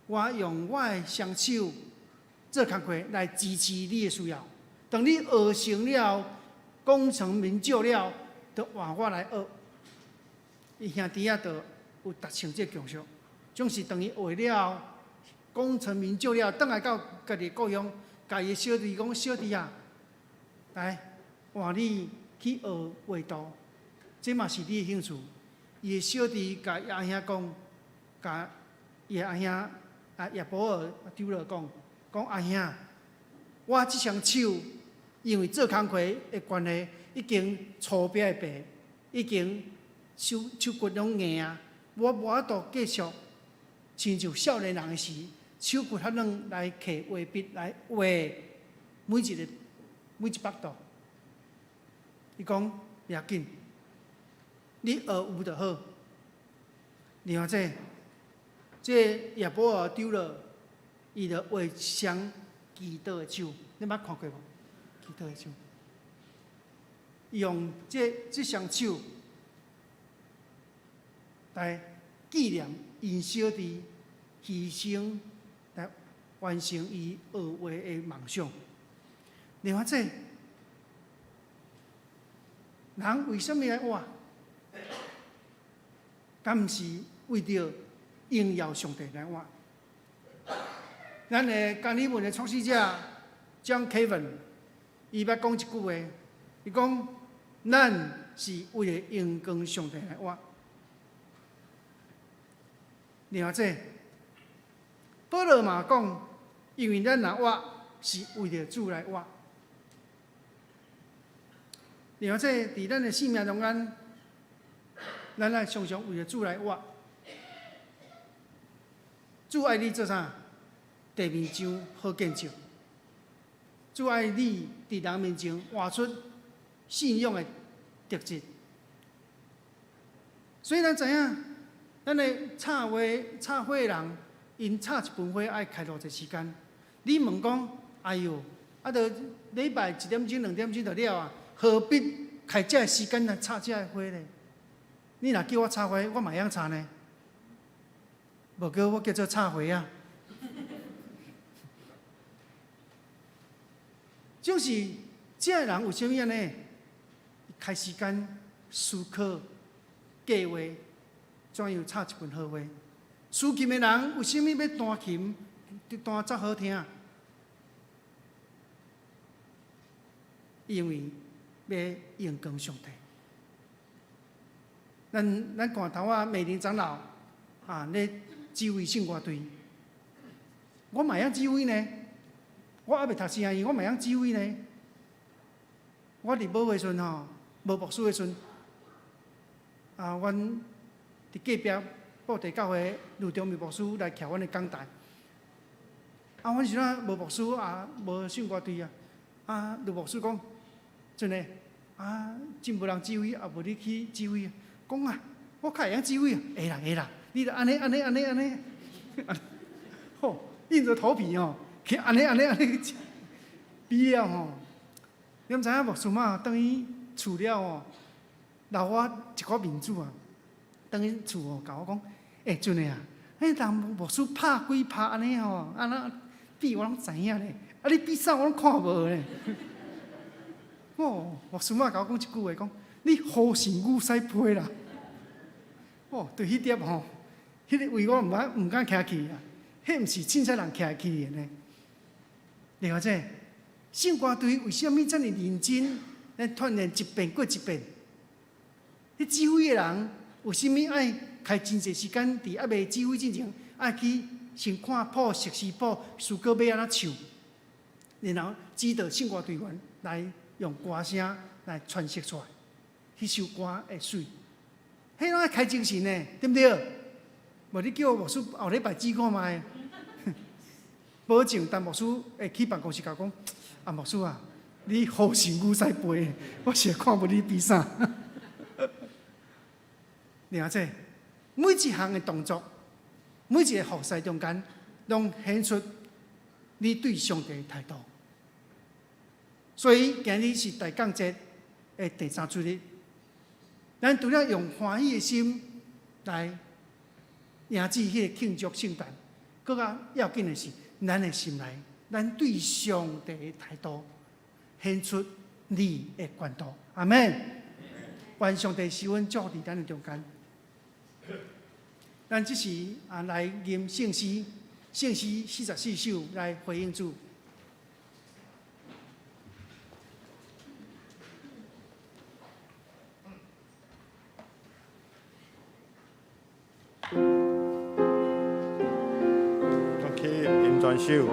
我用我的雙手做工課來支持你的需要。當你學成了，功成名就了，就換我來學。伊兄弟仔就有達成這个共識。總是當伊畫了後，功成名就了，轉來到家己故鄉，共伊小弟講：小弟啊，來換你去學畫圖，這嘛是你的興趣。伊的小弟共阿兄講，共伊的阿兄啊葉保爾長老講，講阿兄，我這雙手因為做工課的關係，已經粗癟的白，已經手手骨攏硬啊，我無法度繼續親像少年人的時，手骨較軟來揢畫筆來畫每一个每一幅圖。伊講袂要緊，你學有就好。另外這這葉保爾長老，伊就畫一雙祈禱的手，你捌看過無？祈禱的手，用這這雙手來紀念𪜶小弟犧牲來完成伊學畫的夢想。另外這人為啥物愛活？敢毋是為著榮耀上帝來活？咱的加爾文的創始者 John Calvin，伊捌講一句話，伊講：咱是為了榮光上帝來活。另外這保羅嘛講，因為咱若活是為著主來活。另外這佇咱的生命中間，咱愛常常為著主來活。主愛你做啥？地面上好見證。主愛你佇人面前活出信仰的特質。所以咱知影，咱的插花插花人，𪜶插一盆花愛開偌濟時間？你問講，哎喲，啊，著禮拜一點鐘、兩點鐘就了啊，何必開這个時間來插這个花呢？你若叫我插花，我嘛會曉插呢。無叫我叫做插花啊。就是這个人為啥物按呢？開時間思考計劃，怎樣插一盆好花？司琴的人為啥物欲彈琴？彈遮好聽？因為欲榮光上帝。咱咱看頭仔美玲長老啊，咧指揮聖歌隊，我嘛會曉指揮呢。我猶未讀聖言，我嘛會曉指揮呢。我佇某的時陣吼，無牧師的時陣，啊，阮佇隔壁布袋教會呂中明牧師來徛阮的講台。啊，阮時陣無牧師啊，無聖歌隊啊。啊，呂牧師講，真的，啊，真無人指揮，啊，無你去指揮。講啊，我較會曉指揮啊，會啦會啦，你著按呢按呢按呢按呢，吼，硬著頭皮哦，去按呢按呢按呢比了吼。你毋知影牧師媽轉去厝了吼，留我一寡面子啊。轉去厝吼，共我講，欸，真的啊，彼人牧師拍幾拍按呢吼，按怎比我攏知影咧，啊你比啥我攏看無咧。哦，牧師媽共我講一句話，講你好神牛使飛啦。哦，對彼點吼，彼個位我毋敢毋敢徛去啊，彼毋是凊彩人徛去的呢。另外這聖歌隊為啥物遮爾認真？咱鍛鍊一遍過一遍。彼指揮的人為啥物愛開真濟時間佇猶未指揮之前，愛去先看譜、熟悉譜，詩歌欲按怎唱，然後指導聖歌隊員來用歌聲來詮釋出來，彼首歌會媠。彼攏愛開精神呢，對毋對？無你叫牧師後禮拜指看覓，保證陳牧師會去辦公室共講：啊，牧師啊，你好神牛使飛，我實在看無你比啥。了解，每一項的動作，每一个服侍中間，攏顯出你對上帝的態度。所以今日是大降節的第三主日，咱除了用歡喜的心來迎接彼个慶祝聖誕，閣較要緊的是，咱的心內，咱對上帝的態度，顯出你的懸度。阿們。願上帝賜恩祝福佇咱的中間。咱這時啊來吟聖詩，聖詩44首來回應主。去吟全首。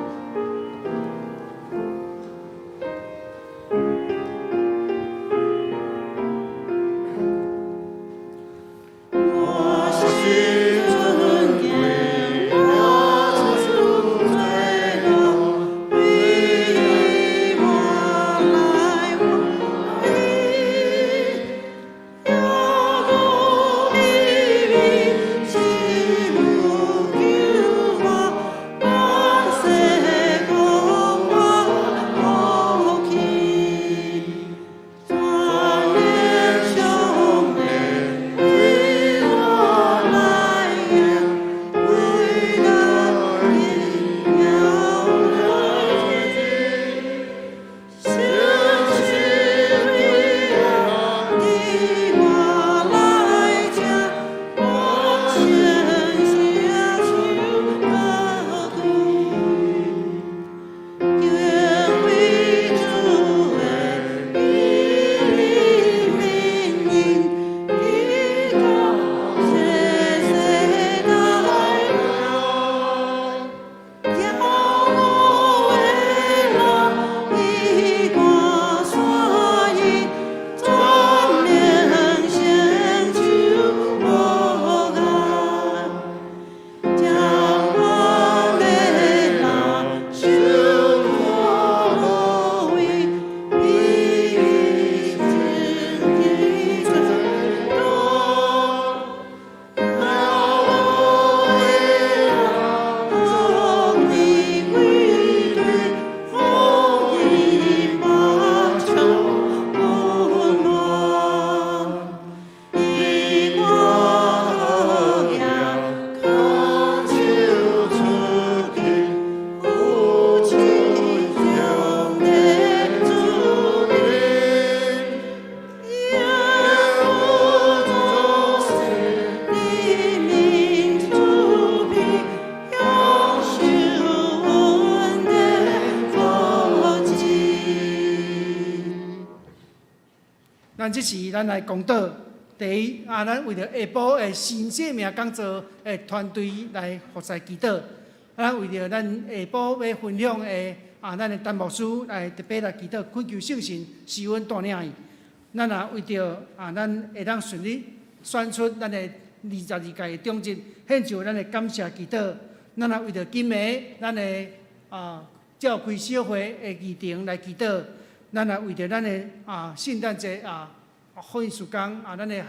咱這時，咱來講道。第一啊，咱為著下晡的新生命講座的團隊來服侍祈禱。咱為著咱下晡欲分享的啊，咱的陳牧師來特別來祈禱，懇求聖神施恩帶領伊。咱也為著啊，咱會當順利選出咱的22屆的長執，獻上咱的感謝祈禱。咱也為著今暝咱的啊召開小會的議程來祈禱。咱也為著咱的啊聖誕節啊福音事工啊，咱的學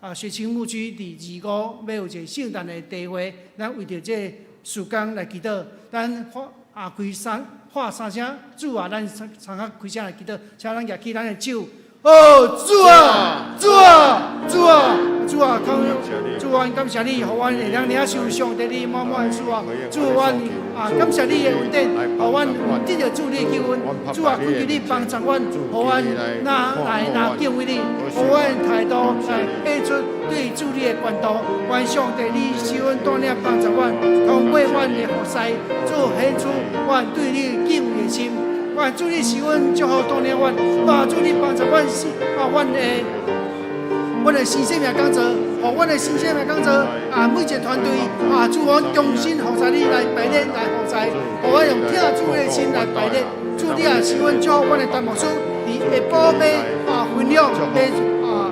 啊學青牧區佇25欲有一個聖誕的聚會，咱為著這個事工來祈禱。咱發啊開三喊三聲主啊，咱三三下開聲來祈禱，請咱舉起咱的手。哦，主啊，主啊，主啊，主啊，主啊，感謝你，予阮會當領受上帝你滿滿的賜啊！主啊，啊，感謝你的恩典，予阮得著主你的救恩。主啊，懇求你幫助阮，予阮若來若敬畏你，予阮態度來顯出對主你的關注。願上帝你施恩帶領幫助阮，通過阮的服侍，主顯出阮對你敬畏的心。願主你施恩祝福帶領阮，願主你幫助阮，啊，阮的新生命講座，予阮的新生命講座啊，每一個團隊啊，主阮忠心服侍你來排練來服侍，予阮用疼主的心來排練。主你也施恩祝福阮的陳牧師，佇下晡欲啊分享欲啊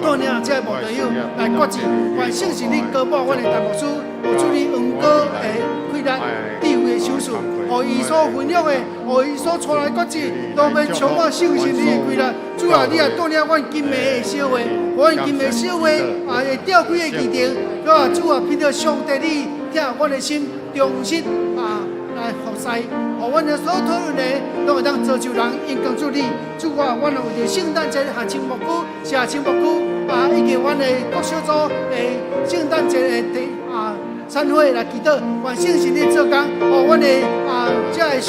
帶領這個慕道友來決志，願聖神你膏抹阮的陳牧師，予主你恩膏的氣力、智慧的賞賜，予伊所分享的，予伊所帶來決志，攏欲充滿聖神你的氣力。主啊，你也帶領阮今暝的小會，阮今暝小會啊會召開的議程，主啊，主啊，憑著上帝你疼阮的心，忠實啊來服侍，予阮的所討論的，攏會當造就人榮光主你。主啊，阮為著聖誕節學青牧區、社青牧區啊，以及阮的各小組的聖誕節的第啊餐會來祈禱，願聖神你做工，予阮的啊這个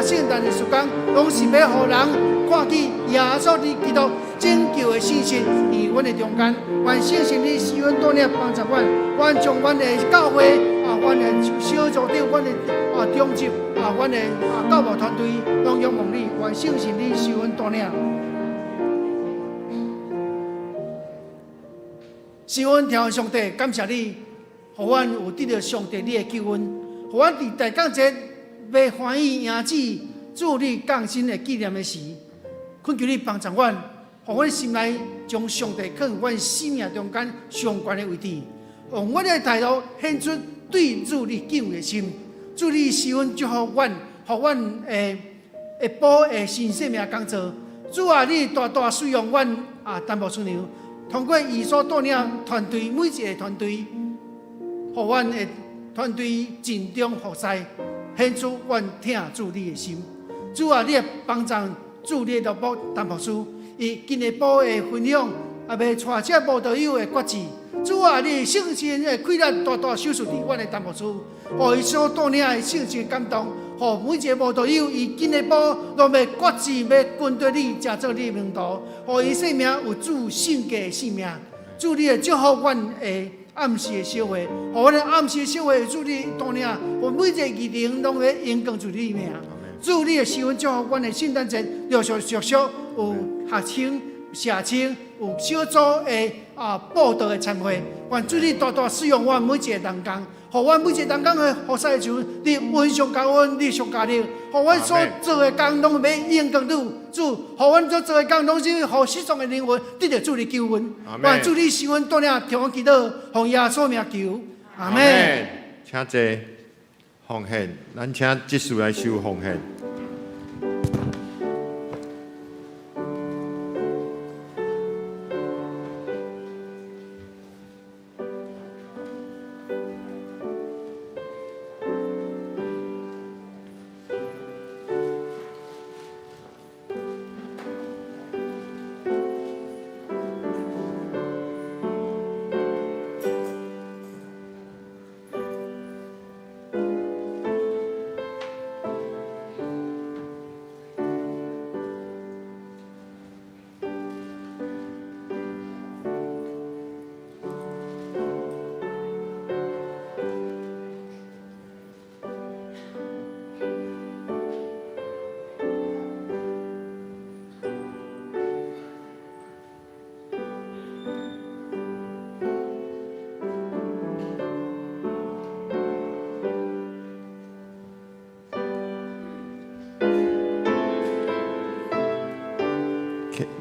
聖誕的時間，攏是欲予人看見耶穌基督拯救的信息佇阮的中間。願聖神你施恩帶領幫助阮，願將阮的教會啊，阮的小組長，阮的長執啊，阮的教牧團隊，攏仰望你，願聖神你施恩帶領。施恩天父上帝，感謝你，予阮有得著上帝你的救恩，予阮佇大降節欲歡喜迎接主你降生的紀念的時，懇求你幫助阮，予阮心內將上帝放佇阮生命中間上懸的位置，用阮的態度顯出對主你敬畏的心。主你施恩祝福阮，予阮會會保會新生命工作。主啊，你大大使用阮陳牧師娘。通過伊所帶領團隊每一个團隊，予阮的團隊盡忠服侍，顯出阮疼主你的心。主啊，你會幫助主你的奴僕陳牧師，伊進一步的分享，也欲帶這慕道友的決志。主啊，你聖神的氣力大大賞賜佇阮的陳牧師，予伊所帶領的聖神感動，予每一个慕道友伊進一步攏欲決志，欲跟隨你，成做你的門徒，予伊生命有主聖潔的生命。主你會祝福阮的暗時的小會，予阮的暗時的小會主你帶領，予每一个義靈攏會榮光主你的名。主你會施恩祝福阮的聖誕節，陸陸續續有學生、社青、有小組的佈道的參會，願主你大大使用阮每一个同工，予阮每一个同工的服侍的時陣，你恩上加恩，利上加利，予阮所做的工攏欲榮光你，主，予阮所做的工攏是予失喪的靈魂得著主的救恩。願主你施恩帶領，聽阮祈禱，奉耶穌名求，阿們。請坐，奉獻，咱請執事來收奉獻。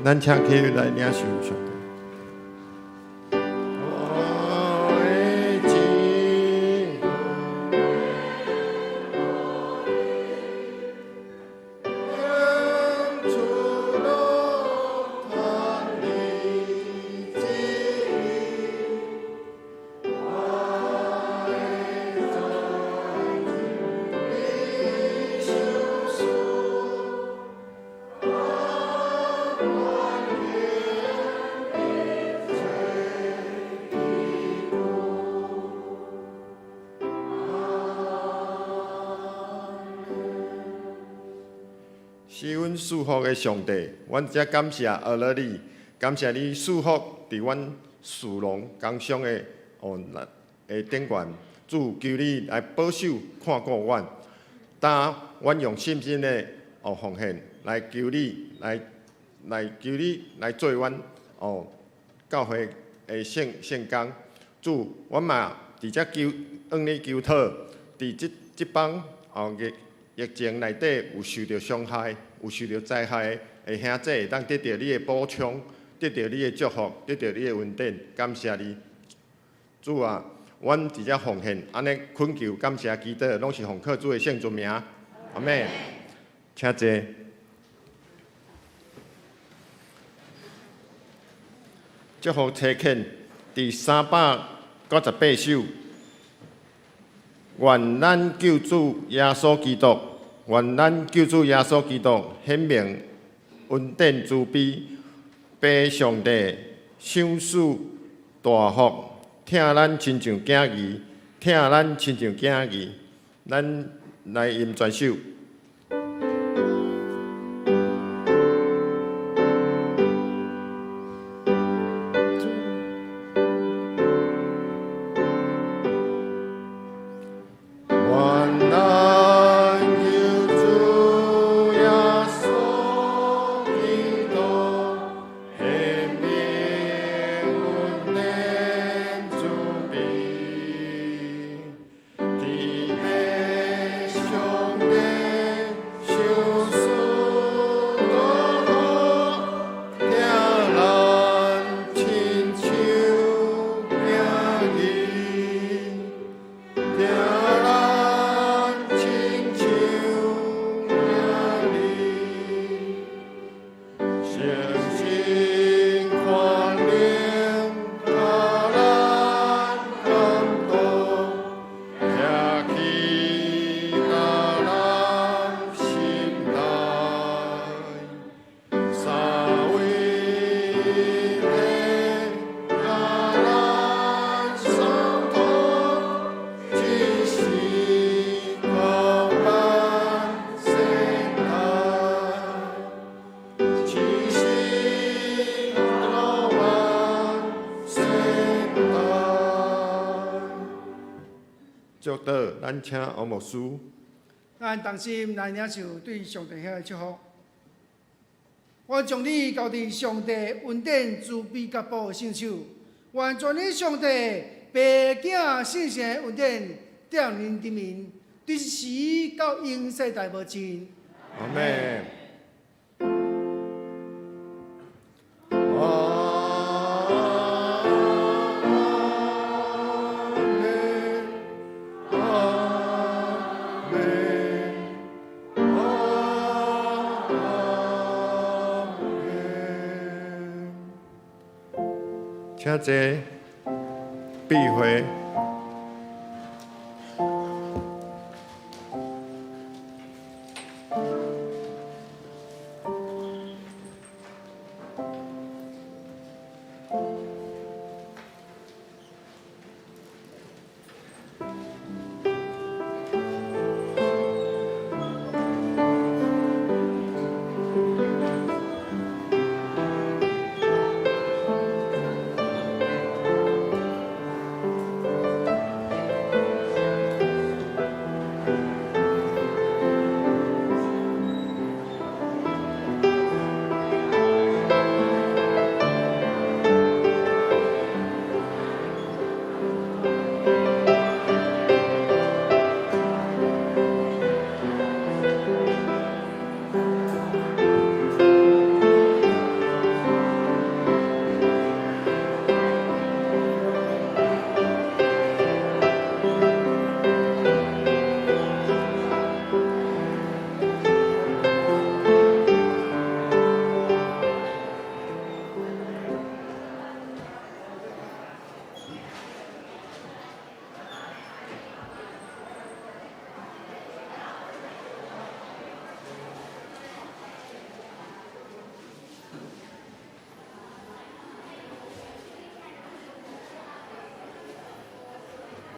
咱請起來領受上帝。是阮賜福的上帝，阮遮感謝阿勒你，感謝你賜福佇阮士農工商的的頂懸，主求你來保守看顧阮，當阮用信心的奉獻來求你，來求你來做阮教會的聖工。主，阮嘛佇遮求，向你求討，佇這幫疫情內底有受著傷害、有受著災害的兄弟，會當得著你的補充，得著你的祝福，得著你的恩典，感謝你，主啊！阮佇遮奉獻，按呢懇求、感謝、祈禱，攏是奉靠主的聖尊名，阿們。請坐。祝福差遣第398首。願咱救主耶穌基督，願咱救主耶穌基督顯明恩典慈悲，父上帝賞賜大福，疼咱親像囝兒，疼咱親像囝兒，咱來吟全首。請王牧師。咱同心來領受對上帝遐的祝福。願將你交佇上帝恩典慈悲佮保護聖手，願全能上帝父囝聖神的恩典踮恁頂面，佇時到永世代無盡。阿們。阿們，阿們，阿們。請坐，閉會。